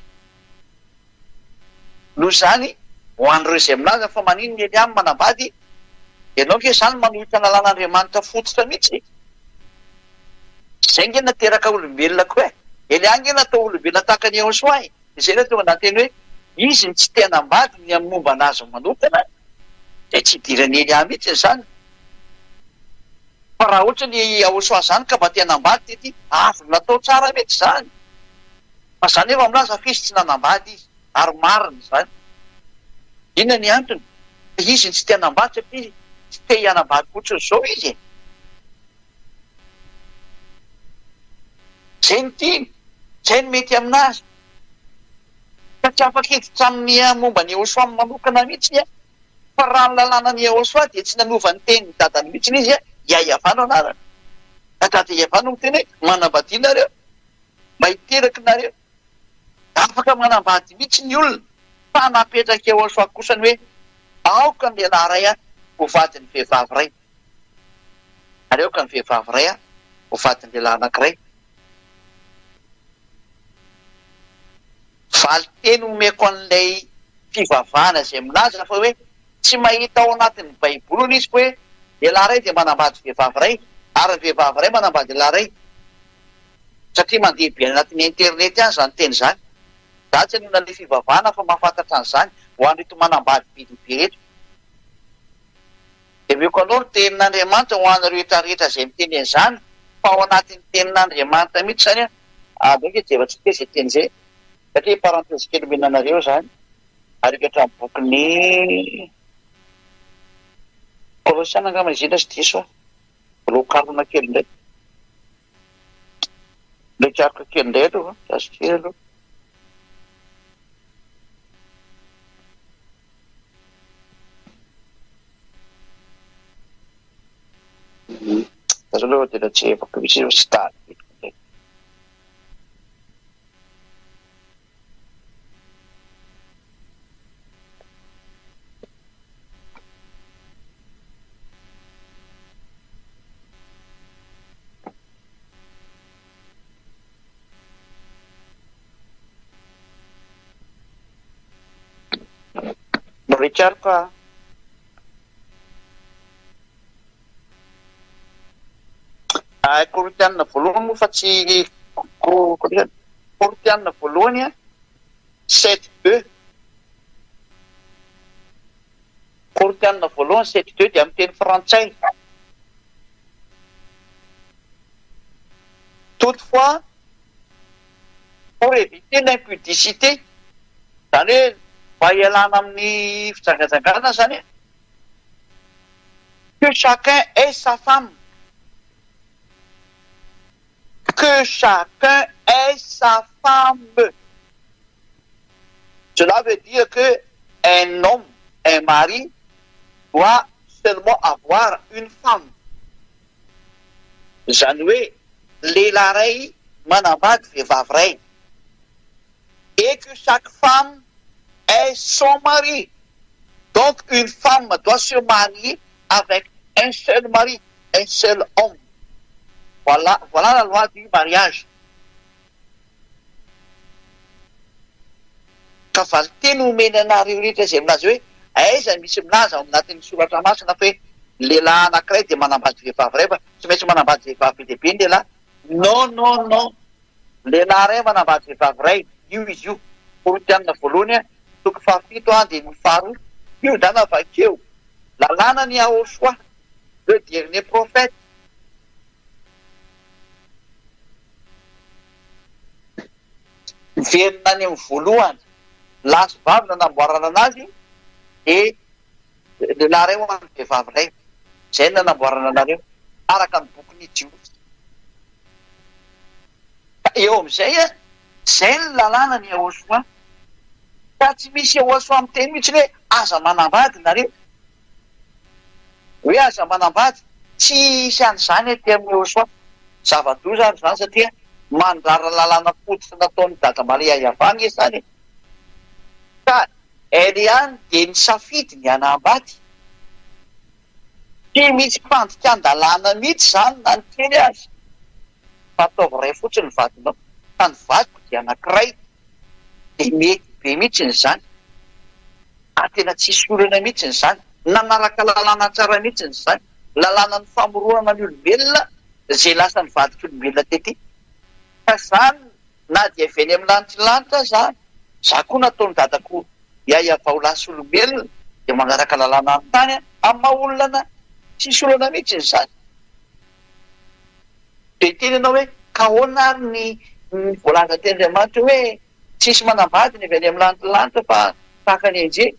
Noho izany, ho an'ireo izay milaza fa maninona i Elia no manambady, ianao ange izany manohitra ny lalàn'Andriamanitra fototra mihitsy e! Izay ange nateraka olombelona koa e! Elia ange natao olombelona tahaka an'i Yehosua e! Izay no tonga nanteny hoe izy no tsy te hanambady ny amin'ny momba an'azy manokana, dia tsy idiran'i Elia mihitsy izany. Fa raha ohatra ny Yehosua izany ka mba te hanambady tety, azony natao tsara mihitsy izany. Fa za nefa milaza fa izy tsy nanambady izy ary marina izany. Inona ny antony? Fa izy no tsy te hanambady satria tsy te hianambady fotsiny izao izy e! Zay no tiany, zay no mety aminazy. Ka tsy afaka hiditra amin'ny momba an'i Yehosua manokana mihitsy aho. Fa raha ny lalànan'i Yehosua dia tsy nanova ny tenin'ny dadany mihitsy izy, Yahyavan no anarany. Dada Yahyavan no miteny hoe manambadia nareo. Mba hiteraka nareo. Afaka manambady mihitsy ny olona fa napetraka eo Yehosua kosa ny hoe aoka ny lehilahy iray ho vadin'ny vehivavy iray ary aoka ny vehivavy iray ho vadin'ny lehilahy anankiray. Valinteny omeko an'ilay fivavahana izay milaza fa hoe tsy mahita ao anatin'ny baiboly hono izy fa hoe lehilahy iray dia manambady vehivavy iray ary ny vehivavy iray manambady lehilahy iray. Satria mandeha be any anatin'ny internet any izany teny izany. Za tsy hanonona ilay fivavahana fa mahafantatra an'izany ho an'ireto manambady be dia be ireto. Dia omeko anao ny tenin'Andriamanitra ho anareo rehetra rehetra izay miteny an'izany fa ao anatin'ny tenin'Andriamanitra mihitsy izany an. Aleo ange jerentsika izay teny izay satria parenthèse kely omena anareo izany ary haka hatramin'ny bokin'ny Kolosiana angamba izy iny raha tsy diso aho. Rokarona kely indray. Ilay karoka kely indray aloha, gasy kely aloha. Zareo aloha tena tsy evako mihitsy ireo tsy tadidiko indray. Mikaroka ah. Korintianina voalohany moa fa tsy Korintianina voalohany a sept deux. Korintianina voalohany sept deux dia amin'ny teny frantsay. Toutefois, pour éviter l'impudicité, izany hoe mba hialana amin'ny fijangajangana izany, que chacun ait sa femme, que chacun ait sa femme. Cela veut dire que un homme, un mari doit seulement avoir une femme. Izany hoe lehilahy iray manambady vehivavy iray. Et que chaque femme ait son mari. Donc une femme doit se marier avec un seul mari, un seul homme. Voilà, voilà la loi du mariage. Ka valinteny omeny anareo rehetra izay milaza hoe aiza misy milaza ao anatin'ny soratra masina fa hoe ny lehilahy anankiray dia manambady vehivavy iray fa tsy maintsy manambady vehivavy be dia be ny lehilahy. Non non non. Lehilahy iray manambady vehivavy iray, io izy io. Korintianina voalohany toko fahafito andininy faharoa. Io dana vakeo. Lalàna ny Yahoshua, le dernier prophète. Miverina any amin'ny voalohany, lahy sy vavy nanamboarana anazy dia lehilahy iray ho an'ny vehivavy iray. Izay no nanamboarana anareo, araka ny bokin'ny Jiosy. Ka eo amin'izay, izay ny lalàna ny Yahoshuah. Ka tsy misy Yahoshuah miteny mihitsy hoe aza manambady nareo. Hoe aza manambady, tsy hisy an'izany aty amin'ny Yehosua. Zava-doza ary izany satria Mandrara lalàna fototra nataon'i Dada Maria Yavah ange izany e! Ka Eliane dia nisafidy ny hanambady. Tsy misy fandikan-dalàna mihitsy izany na ny kely aza. Fa ataovy iray fotsiny ny vadinao. Fa ny vadiko dia anankiray. Dia mety be mihitsiny izany. Ary tena tsisy olana mihitsiny izany. Nanaraka lalàna tsara mihitsiny izany. Lalànan'ny famoronana ny olombelona izay lasa nivadik'olombelona tety. Ka izany na dia avy any amin'ny lanitry ny lanitra aza aho, za koa nataon'i dadako yaya vao lasa olombelona dia manaraka lalàna ny tany amin'ny maha olona anah. Tsisy olana mihitsiny izany. Dia hiteny ianao hoe ka ahoana ary ny ny voalaza teny Andriamanitra hoe tsisy manambady ny avy any amin'ny lanitry ny lanitra fa tahaka ny anjely.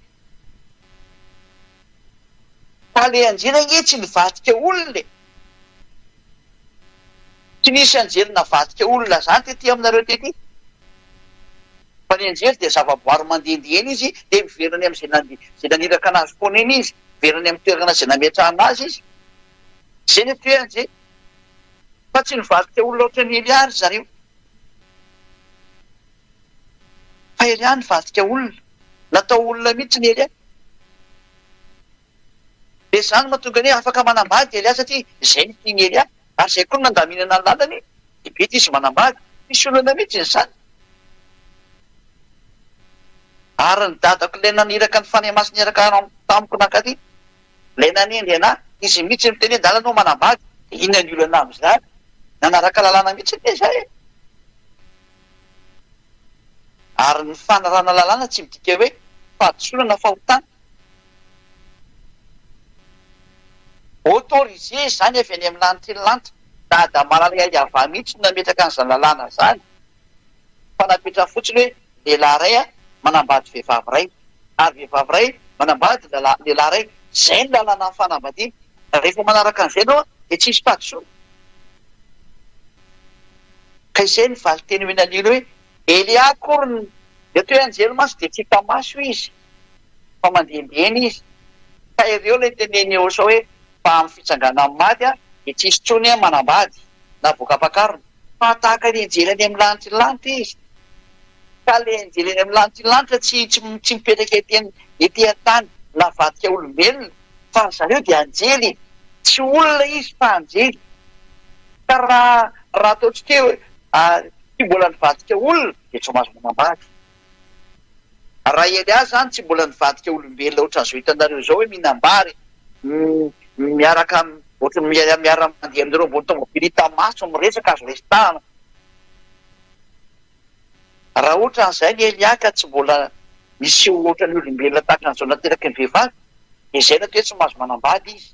Fa le anjely ange tsy nivadika olona e! Tsy nisy anjely navadika olona zany tety aminareo tety. Fa ny anjely dia zavaboary mandehandeha eny izy dia miverina any amin'izay nande izay naniraka anazy foana eny izy, miverina any amin'ny toerana izay nametrahana azy izy. Izay ny atao hoe anjely. Fa tsy nivadika olona ohatran'i Elia ry zareo. Fa Elia nivadika olona. Natao olona mihitsy ny Elia. Dia izany no mahatonga ny hoe afaka manambady Elia satria izay no tian'i Elia. Ary izay koa no nandaminana ny lalany, dia mety izy manambady. Tsisy olana mihitsy izany. Ary ny dadako ilay naniraka ny Fanahy Masina niaraka tamiko nankaty, ilay nanendry anà, izy mihitsy no niteny hoe ndana ianao manambady. Dia inona ny olana amin'izany? Nanaraka lalàna mihitsy anie izahay e! Ary ny fanarahana lalàna tsy midika hoe fahadisoana na fahotana. Autorisé izany avy any amin'ny lanitry ny lanitra. Dada malala Yavah mihitsy no nametraka an'izany lalàna izany. Fa napetrany fotsiny hoe lehilahy iray manambady vehivavy iray. Ary vehivavy iray manambady lehilahy iray. Izay ny lalànan'ny fanambadiana. Rehefa manaraka an'izay ianao dia tsy hisy fahadisoana. Ka izay ny valinteny omena an'i Ely hoe, Elia akory ny atao hoe anjely mantsy dia tsy hita maso izy fa mandehandeha eny izy. Ka ireo ilay tenenin'i Yehosua hoe fa amin'ny fitsanganan'ny maty dia tsy hisy intsony manambady na voaka ampakarina fa tahaka ny anjely any amin'ny lanitry ny lanitra izy. Ka ilay anjely any amin'ny lanitry ny lanitra tsy tsy tsy mipetraka ety ety an-tany navadika olombelona fa ry zareo dia anjely, tsy olona izy fa anjely. Ka raha raha ataontsika hoe tsy mbola nivadika olona dia tsy mahazo manambady. Raha i Elia zany tsy mbola nivadika olombelona ohatran'izao hitanareo izao hoe mihinam-bary miaraka ohatran'ny miara mandeha aminareo ambony tomobily hita maso miresaka azo resahana. Raha ohatran'izay ny Elia ka tsy mbola niseho ohatran'ny olombelona tahaka an'izao nateraky ny vehivavy dia izay no atao hoe tsy mahazo manambady izy.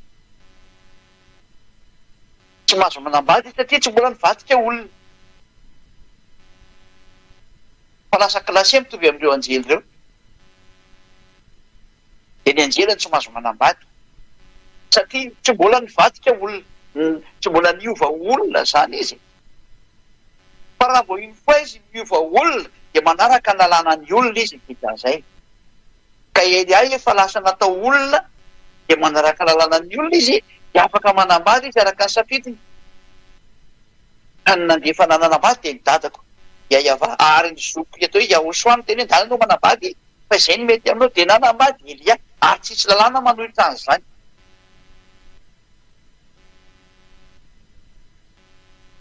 Tsy mahazo manambady izy satria tsy mbola nivadika olona. Fa lasa classé mitovy amin'ireo anjely ireo. Dia ny anjely no tsy mahazo manambady. Satria tsy mbola nivadika olona. Tsy mbola niova olona izany izy. Fa raha vao une fois izy miova olona dia manaraka ny lalànan'ny olona izy dikan'izay. Ka Elia efa lasa natao olona dia manaraka lalànan'ny olona izy dia afaka manambady izy araka ny safidiny. Ka ny nandefa nanambady dia ny dadako Yayavah ary ny zokiko atao hoe Yahoshuah niteny hoe ndana ianao manambady fa izay no mety aminao dia nanambady Elia ary tsisy lalàna manohitra an'izany.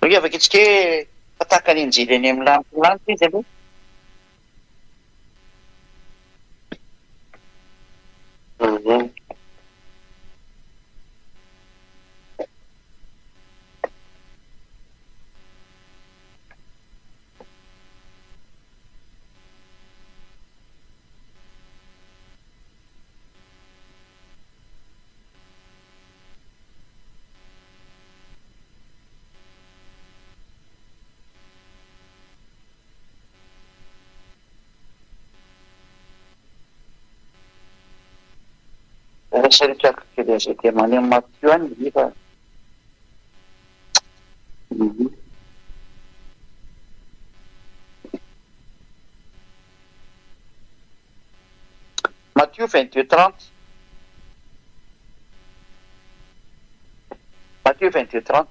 Hoy afaka itsika hoe fa tahaka ny anjely any amin'ny lanitra lanitra izy aloha. Resaretrako kely an'izay dia any amin'i Matio any ve fa Matio 22 30 Matio 22 30.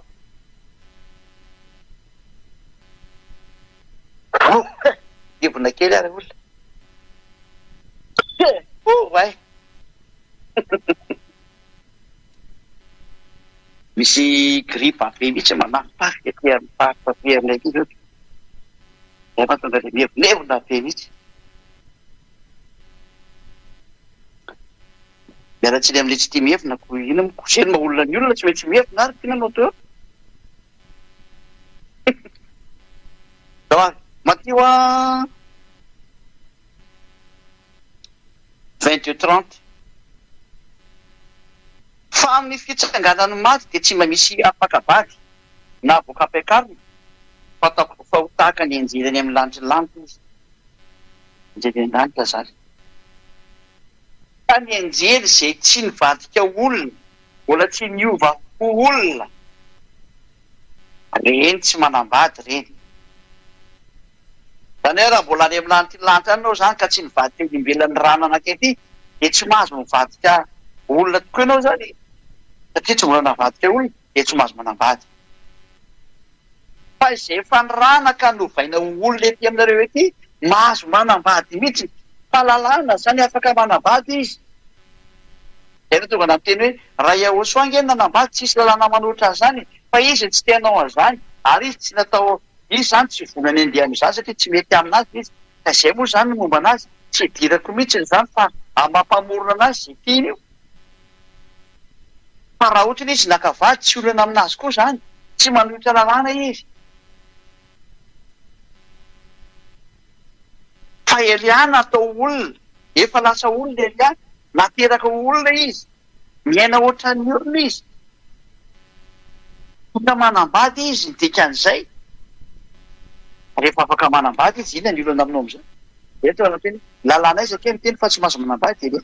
Mihevonevona kely ary olona. Oay! Misy gripa be mihitsy manafitafika aty amin'ny faritra aty aminay aty zao. Zay mahatonga ilay mihevonevona be mihitsy. Miala tsiny amin'ilay tsy tia mihevona ko inona moa ko zay no maha olona ny olona tsy maintsy mihevona ary inona no atao eo. Zao ary, Matio a 22 30. Fa amin'ny fitsanganan'ny maty dia tsy mba misy ampaka-bady na avoaka ampiakarina fa ataoko fa ho tahaka ny anjely any amin'ny lanitry ny lanitra izy. Anjely any an-danitra izany. Fa ny anjely izay tsy nivadika ho olona, mbola tsy niova ho olona, reny tsy manambady reny. Izany hoe raha mbola any amin'ny lanitry ny lanitra any ianao izany ka tsy nivadika olombelona ny rano anankiray dia tsy mahazo mivadika olona tokoa ianao izany e! Satria tsy mbola navadika olona dia tsy mahazo manambady. Fa izay efa nirana ka novaina ho olona ety aminareo ety mahazo manambady mihitsy. Fahalalana izany afaka manambady izy. Izay no tonga nampiteny hoe raha Yahosoa ange no nanambady tsisy lalàna manohitra an'izany fa izy no tsy te hanao an'izany ary izy tsy natao izy izany tsy vonona ny handeha amin'izany satria tsy mety aminazy izy ka izay moa izany ny momba anazy tsy idirako mihitsy izany fa amin'ny maha mpamorona anazy izay tiany io. Fa raha otrany izy naka vady tsy olana aminazy koa zany, tsy manohitra lalàna izy. Fa Elia natao olona, efa lasa olona Elia, nateraka ho olona izy, miaina otran'ny olona izy. Afaka manambady izy ny dikan'izay. Rehefa afaka manambady izy, inona ny olana aminao amin'izay? Eto raha miteny hoe lalàna aiza kay miteny fa tsy mahazo manambady Elia?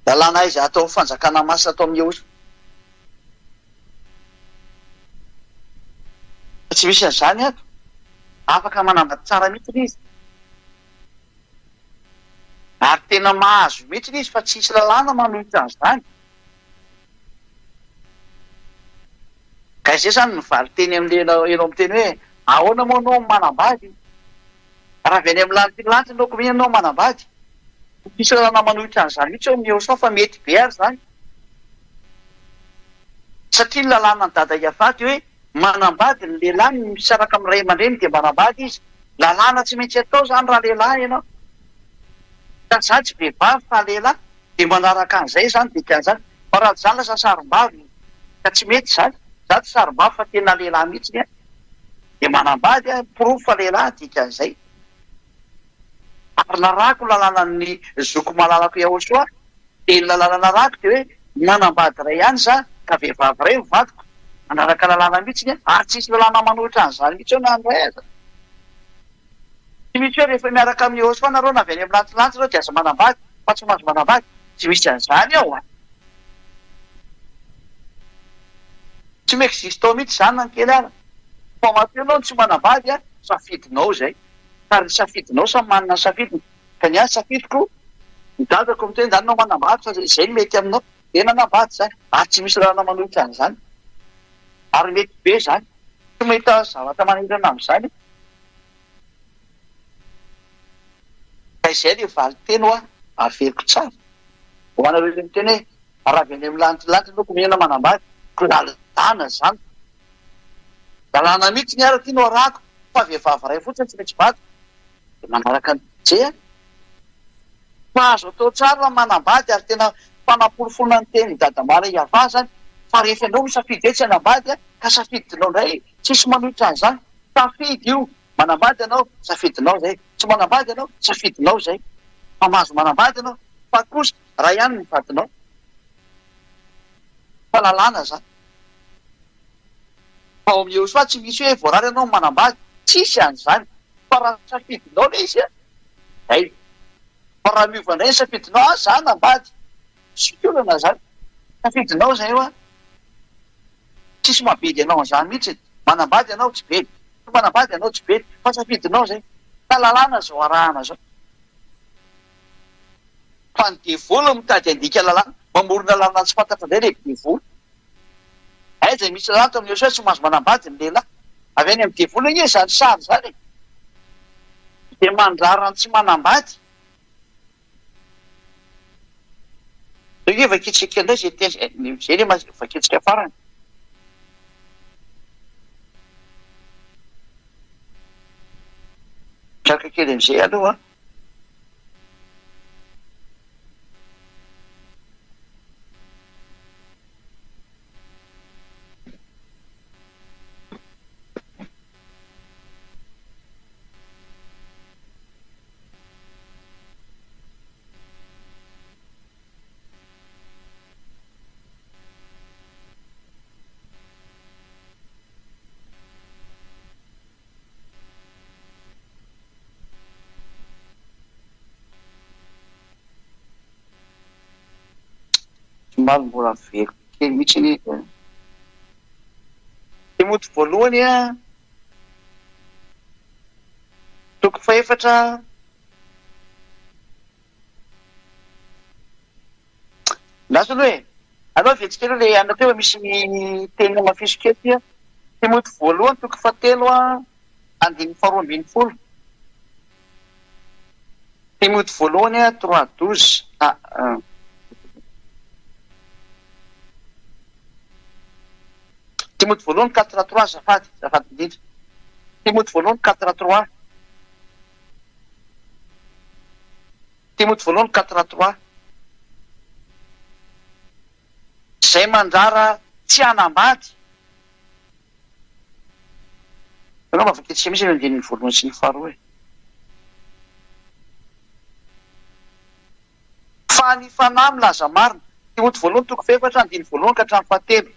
Lalàna aiza ato amin'ny fanjakana masina ato amin'ny Yehosoa? Fa tsy misy an'izany ato. Afaka manambady tsara mihitsy izy. Ary tena mahazo mihitsy izy fa tsisy lalàna manohitra an'izany. Ka izay izany ny valinteny amin'ilay ianao miteny hoe ahoana moa ianao manambady? Raha avy any amin'ny lanitry ny lanitra ianao koa ianao manambady? Tsy misy lalàna manohitra an'izany mihitsy eo amin'ny Eosan fa mety be ary izany. Satria ny lalànan'i Dada Iavah dia hoe manambady ny lehilahy misaraka amin'ny ray aman-dreny dia manambady izy. Lalàna tsy maintsy atao izany raha lehilahy ianao. Ka izaho tsy vehivavy fa lehilahy dia manaraka an'izay izany dikan'izany. Fa raha tsy izany lasa sarim-bavy ka tsy mety izany. Izaho tsy sarim-bavy fa tena lehilahy mihitsy aho. Dia manambady aho, porofo fa lehilahy dikan'izay. Ary narahako ny lalànan'ny zoko malalako Yahoshuah, dia ny lalàna narahako dia hoe nanambady iray ihany za ka vehivavy iray ny vadiko, manaraka lalàna mihitsy aho, ary tsisy lalàna manohitra an'izany mihitsy eo na ny iray aza. Tsy misy hoe rehefa miaraka amin'i Yahoshuah nareo na avy any amin'ny lantsilantsy nareo dia aza manambady fa tsy mahazo manambady, tsy misy an'izany ao an! Tsy mi-existe ao mihitsy izany na ny kely ara. Fa matoa ianao no tsy manambady an, safidinao izay. Fa ry safidinao samy manana ny safidiny. Ka ny ahy safidiko, ny dadako miteny zany ianao manambady fa izay no mety aminao. Dia nanambady zany. Ary tsy misy lalana manohitra an'izany. Ary mety be izany. Tsy mahita zavatra manahirana amin'izany. Ka izay ilay valinteny hoa averiko tsara. Ho anareo ilay miteny hoe raha avy any amin'ny lanitra lanitra ianao koa mihena manambady. Ko lalàna izany. Lalàna mihitsy ny ary aty no arahako fa vehivavy iray fotsiny tsy maintsy vadiko dia manaraka ny DJ a! Fa azo atao tsara ny manambady ary tena fanaporofoana ny tenin'i Dadamara Iavah zany fa rehefa ianao misafidy hoe tsy hanambady a ka safidinao indray tsisy manohitra an'izany, safidy io, manambady ianao safidinao zay, tsy manambady ianao safidinao zay, fa mahazo manambady ianao fa kosa ray ihany ny vadinao fa lalàna zany. Fa ao amin'ny Yehosua tsy misy hoe voarara ianao manambady, tsisy an'izany. Fa raha safidinao ilay izy an, zay. Fa raha miova indray ny safidinao, ah za hanambady, tsisy olana zany. Safidinao izay hoa. Tsisy mahabedy anao an'izany mihitsy. Manambady ianao tsy bedy, tsy manambady ianao tsy bedy, fa safidinao izay. Fa lalàna izao arahana izao. Fa ny devoly no mitady handika lalàna, mamorona lalàna tsy fantatra indray ilay devoly. Aiza misy lalàna tao amin'ny Yosua tsy mahazo manambady ny lehilahy? Avy any amin'ny devoly anie izany sary izany e! Dia mandrara ny tsy manambady. Zay nge vakintsika indray zay teny zay anie vakintsika farany. Mitraka kely amizay aloha. Somary mbola very kely mihitsy anie e. Timoty voalohany a, toko fahefatra. Lasa aloha e! Aleo vitsy kely aloha le anona teo fa misy teny hamafiso kely ty a. Timoty voalohany toko fahatelo a, andininy faharoa ambinifolo. Timoty voalohany a, 3 12 ah. Timoty voalohany 4 3 azafady, azafady indrindra. Timoty voalohany 4 3. Timoty voalohany 4 3. Izay mandrara tsy hanambady. Ianao mba vakitsika mihitsy ny andininy voalohany sy ny faharoa e. Fa ny fanahy milaza marina. Timoty voalohany toko fahefatra andininy voalohany ka hatramin'ny fahatelo.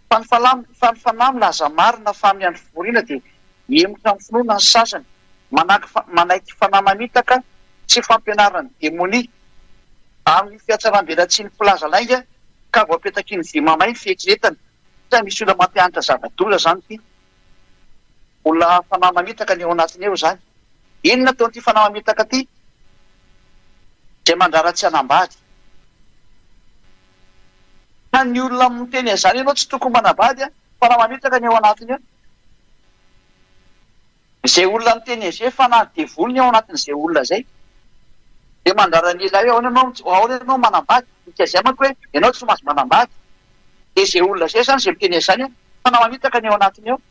Fa ny fanahy fa ny fanahy milaza marina fa amin'ny andro fivoriana dia mihemotra amin'ny finoana ny sasany, manaky manaiky fanahy mamitaka sy fampianaran'ny demonia, amin'ny fihatsaram-belatsihin'ny mpilaza lainga ka voapetaky ny vy mamay ny fieritreretana. Sa misy olona mampianatra zava-doza izany ity? Olona fanahy mamitaka ny ao anatiny ao izany. Inona ataon'ity fanahy mamitaka ity? Izay mandrara tsy hanambady. Ka ny olona miteny an'izany ianao tsy tokony manambady an, fanahy mamitaka ny ao anatiny ao. Izay olona miteny an'izay fanahy devoly ny ao anatin'izay olona izay. Dia mandrara ny lehilahy hoe ahoana ianao ahoana ianao manambady, midika izay manko hoe ianao tsy mahazo manambady. Dia izay olona izay izany izay miteny an'izany an, fanahy mamitaka ny ao anatiny ao.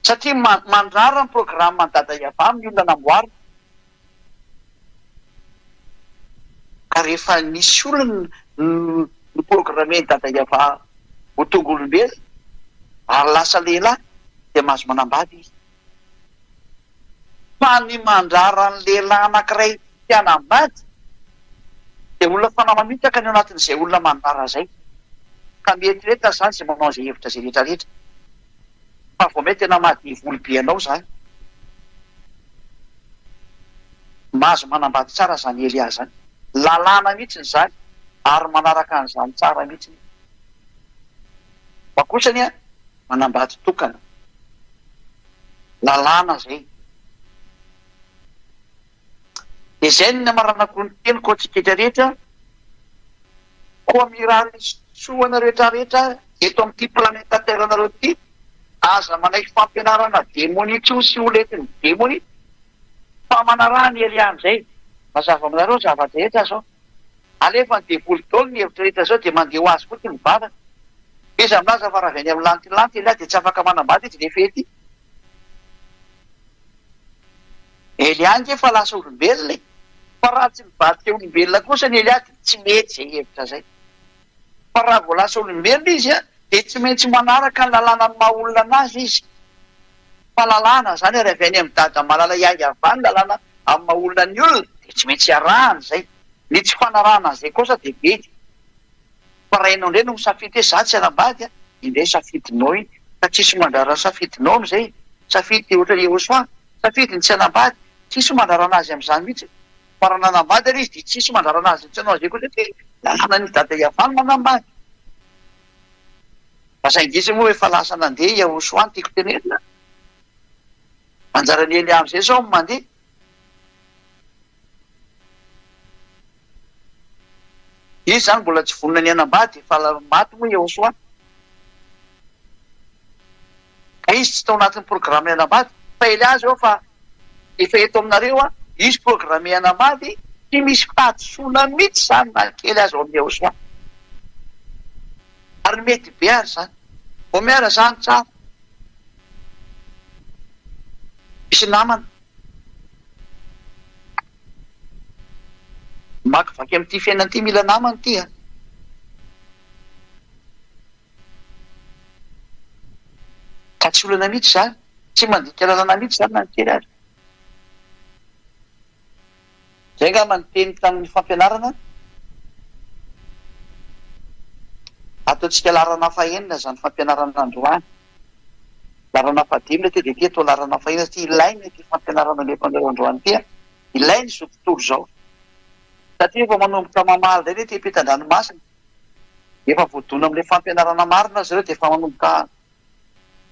Satria mandrara ny programme an'i Dada Yavah amin'ny olona namboarina. Ka rehefa nisy olona no-programmer-n'i Dada Yavah ho tonga olombelona ary lasa lehilahy dia mahazo manambady izy. Fa ny mandrara ny lehilahy anankiray tsy hanambady dia olona fanahy mamitaka ny ao anatin'izay olona mandrara izay. Ka mieritrereta izany izay manao an'izay hevitra izay rehetra rehetra. Fa vao may tena maha devoly be anao zany. Mahazo manambady tsara zany Elia zany. Lalàna mihitsiny zany ary manaraka an'izany tsara mihitsiny izy. Fa kosa anie manambady tokana. Lalàna zay. Dia izay no namaranako ny teniko antsika rehetra rehetra, koa mirary soa anareo rehetra rehetra eto amin'ity planeta terre nareo ity, aza manaiky fampianarana demony intsony sy olona entin'ny demony fa manaraha ny Elia amin'izay, mazava aminareo ny zava-drehetra zao, alefan'ny devoly daholo ny hevitra rehetra zao dia mandeha ho azy fotsiny ny vavaka, iza milaza fa raha avy any amin'ny lantilanty Elia dia tsy afaka manambady izy rehefa ety. Elia ange efa lasa olombelona e! Fa raha tsy nivadika olombelona kosa ny Elia dia tsy mety izay hevitra izay. Fa raha vao lasa olombelona izy dia tsy maintsy manaraka ny lalànan'ny maha olona anazy izy. Fa lalàna izany ary avy any amin'i Dada malala Yahya-va ny lalàna amin'ny maha olona ny olona dia tsy maintsy arahana izay. Ny tsy fanarahana an'izay kosa dia mety. Fa raha ianao indray no misafidy hoe za tsy hanambady a, indray safidinao iny, fa tsisy mandrara ny safidinao amin'izay, safidy ohatran'i Yehosoa, safidy ny tsy hanambady, tsisy mandrara anazy amin'izany mihitsy, fa raha nanambady ary izy dia tsisy mandrara anazy tsy hanao an'izay koa satria lalànan'i Dada Yavah ny manambady. Fa saingy izy moa efa lasa nandeha i Yehosoa no tiako tenenina, anjaran'i Elia amin'izay izao no mandeha. Izy izany mbola tsy vonona ny hanambady, efa maty moa Yehosoa. Izy tsy tao anatin'ny programme hanambady fa Elia zao fa efa eto aminareo an, izy programme hanambady, tsy misy fahadisoana mihitsy zany na kely aza ao amin'ny Yahoshuah. Ary mety be ary zany. Vao miara zany tsara. Misy namana. Mamakivaky amin'ity fiainana ity mila namana ity an. Ka tsy olana mihitsy izany, tsy mandika lalana mihitsy izany na ny kely aza. Izay angamba ny teny tamin'ny fampianarana. Ataontsika laharana fahenina izany fampianarana androany. Laharana fahadimy ilay teo dia ity atao laharana fahenina satria ilaina ity fampianarana omeko anareo androany ity. Ilaina izao tontolo izao. Satria efa manomboka mamaly indray ny ety ampitan-dranomasina. Efa voadona amin'ilay fampianarana marina zareo dia efa manomboka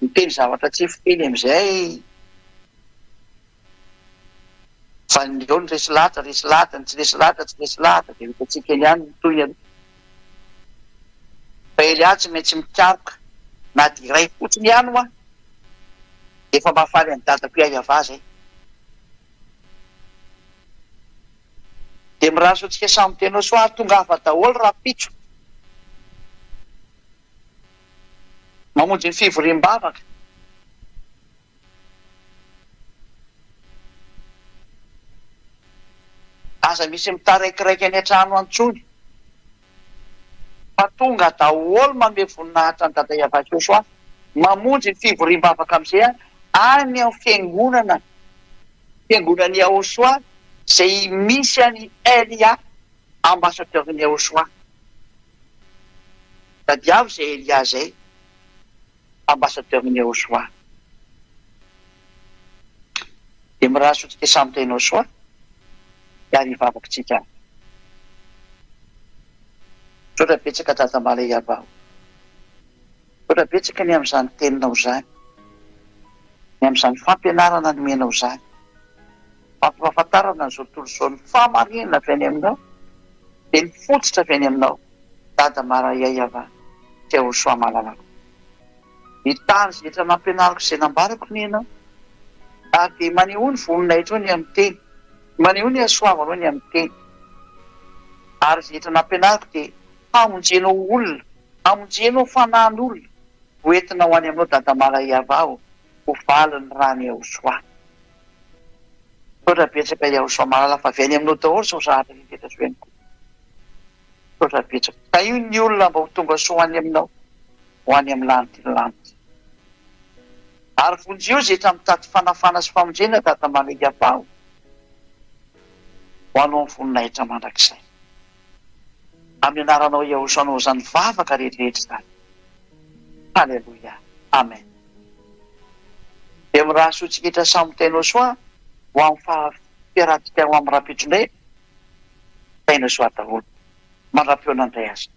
miteny zavatra tsy fiteny amin'izay fa ny eo ny resy lahatra resy lahatra, ny tsy resy lahatra tsy resy lahatra dia hitantsika eny ihany ny tohiny aloha. Fa Elia tsy maintsy mikaroka na dia iray fotsiny ihany hoa dia efa mahafaly an'i dadako Yayava zay. Dia mirary soa antsika samy tena soa ary tongava daholo rahampitso mamonjy ny fivoriam-bavaka. Aza misy mitaraikiraiky any an-trano any intsony fa tonga daholo manome voninahitra an'i Dada Yavah Joshua mamonjy ny fivoriam-bavaka amin'izay any amin'ny fiangonana Fiangonan'i Yahoshua izay misy an'i Elia ambassadeur-n'i Yahoshua. Tadiavo izay Elia izay ambassadeur-n'i Yahoshua. Dia mirary soa antsika samy tahinao soa ary hivavaka tsika. Misaotra betsaka Dada Malaiava o. Misaotra betsaka ny amin'izany teninao izany, ny amin'izany fampianarana nomenao izany, fampahafantarana an'izao tontolo izao ny fahamarinana avy any aminao, dia ny fototra avy any aminao, Dada Maraiaiava Teosoa malalako. Mitany izay rehetra nampianariko sy izay nambarako anie ianao, ary dia manehoa ny voninahitrao ny amin'ny teny, manehoa ny hasoavanao ny amin'ny teny, ary izay rehetra nampianariko dia hamonjenao olona Hamonjenao fanahin'olona ho entina ho any aminao Dada Malaiava ô, ho valin'ny ràn'i Yahosoa. Misaotra betsaka Yahosoa malala fa avy any aminao daholo izao zavatra rehetra izao ihany koa. Misaotra betsaka. Tahio ny olona mba ho tonga soa any aminao, ho any amin'ny lanitry ny lanitra. Ary vonjeo izay etra mitady fanafana sy famonjena Dada Malaiava ô, ho anao ny voninahitra mandrakizay. Amin'ny anaranao Yahoshua anao izany vavaka rehetra izany. Haleloia. Amen. Dia mirary soa antsika rehetra samy tainao soa ho amin'ny faha-fiarahantsika ho amin'ny rahampitso indray. Tainao soa daholo. Mandra-pihaona indray aza.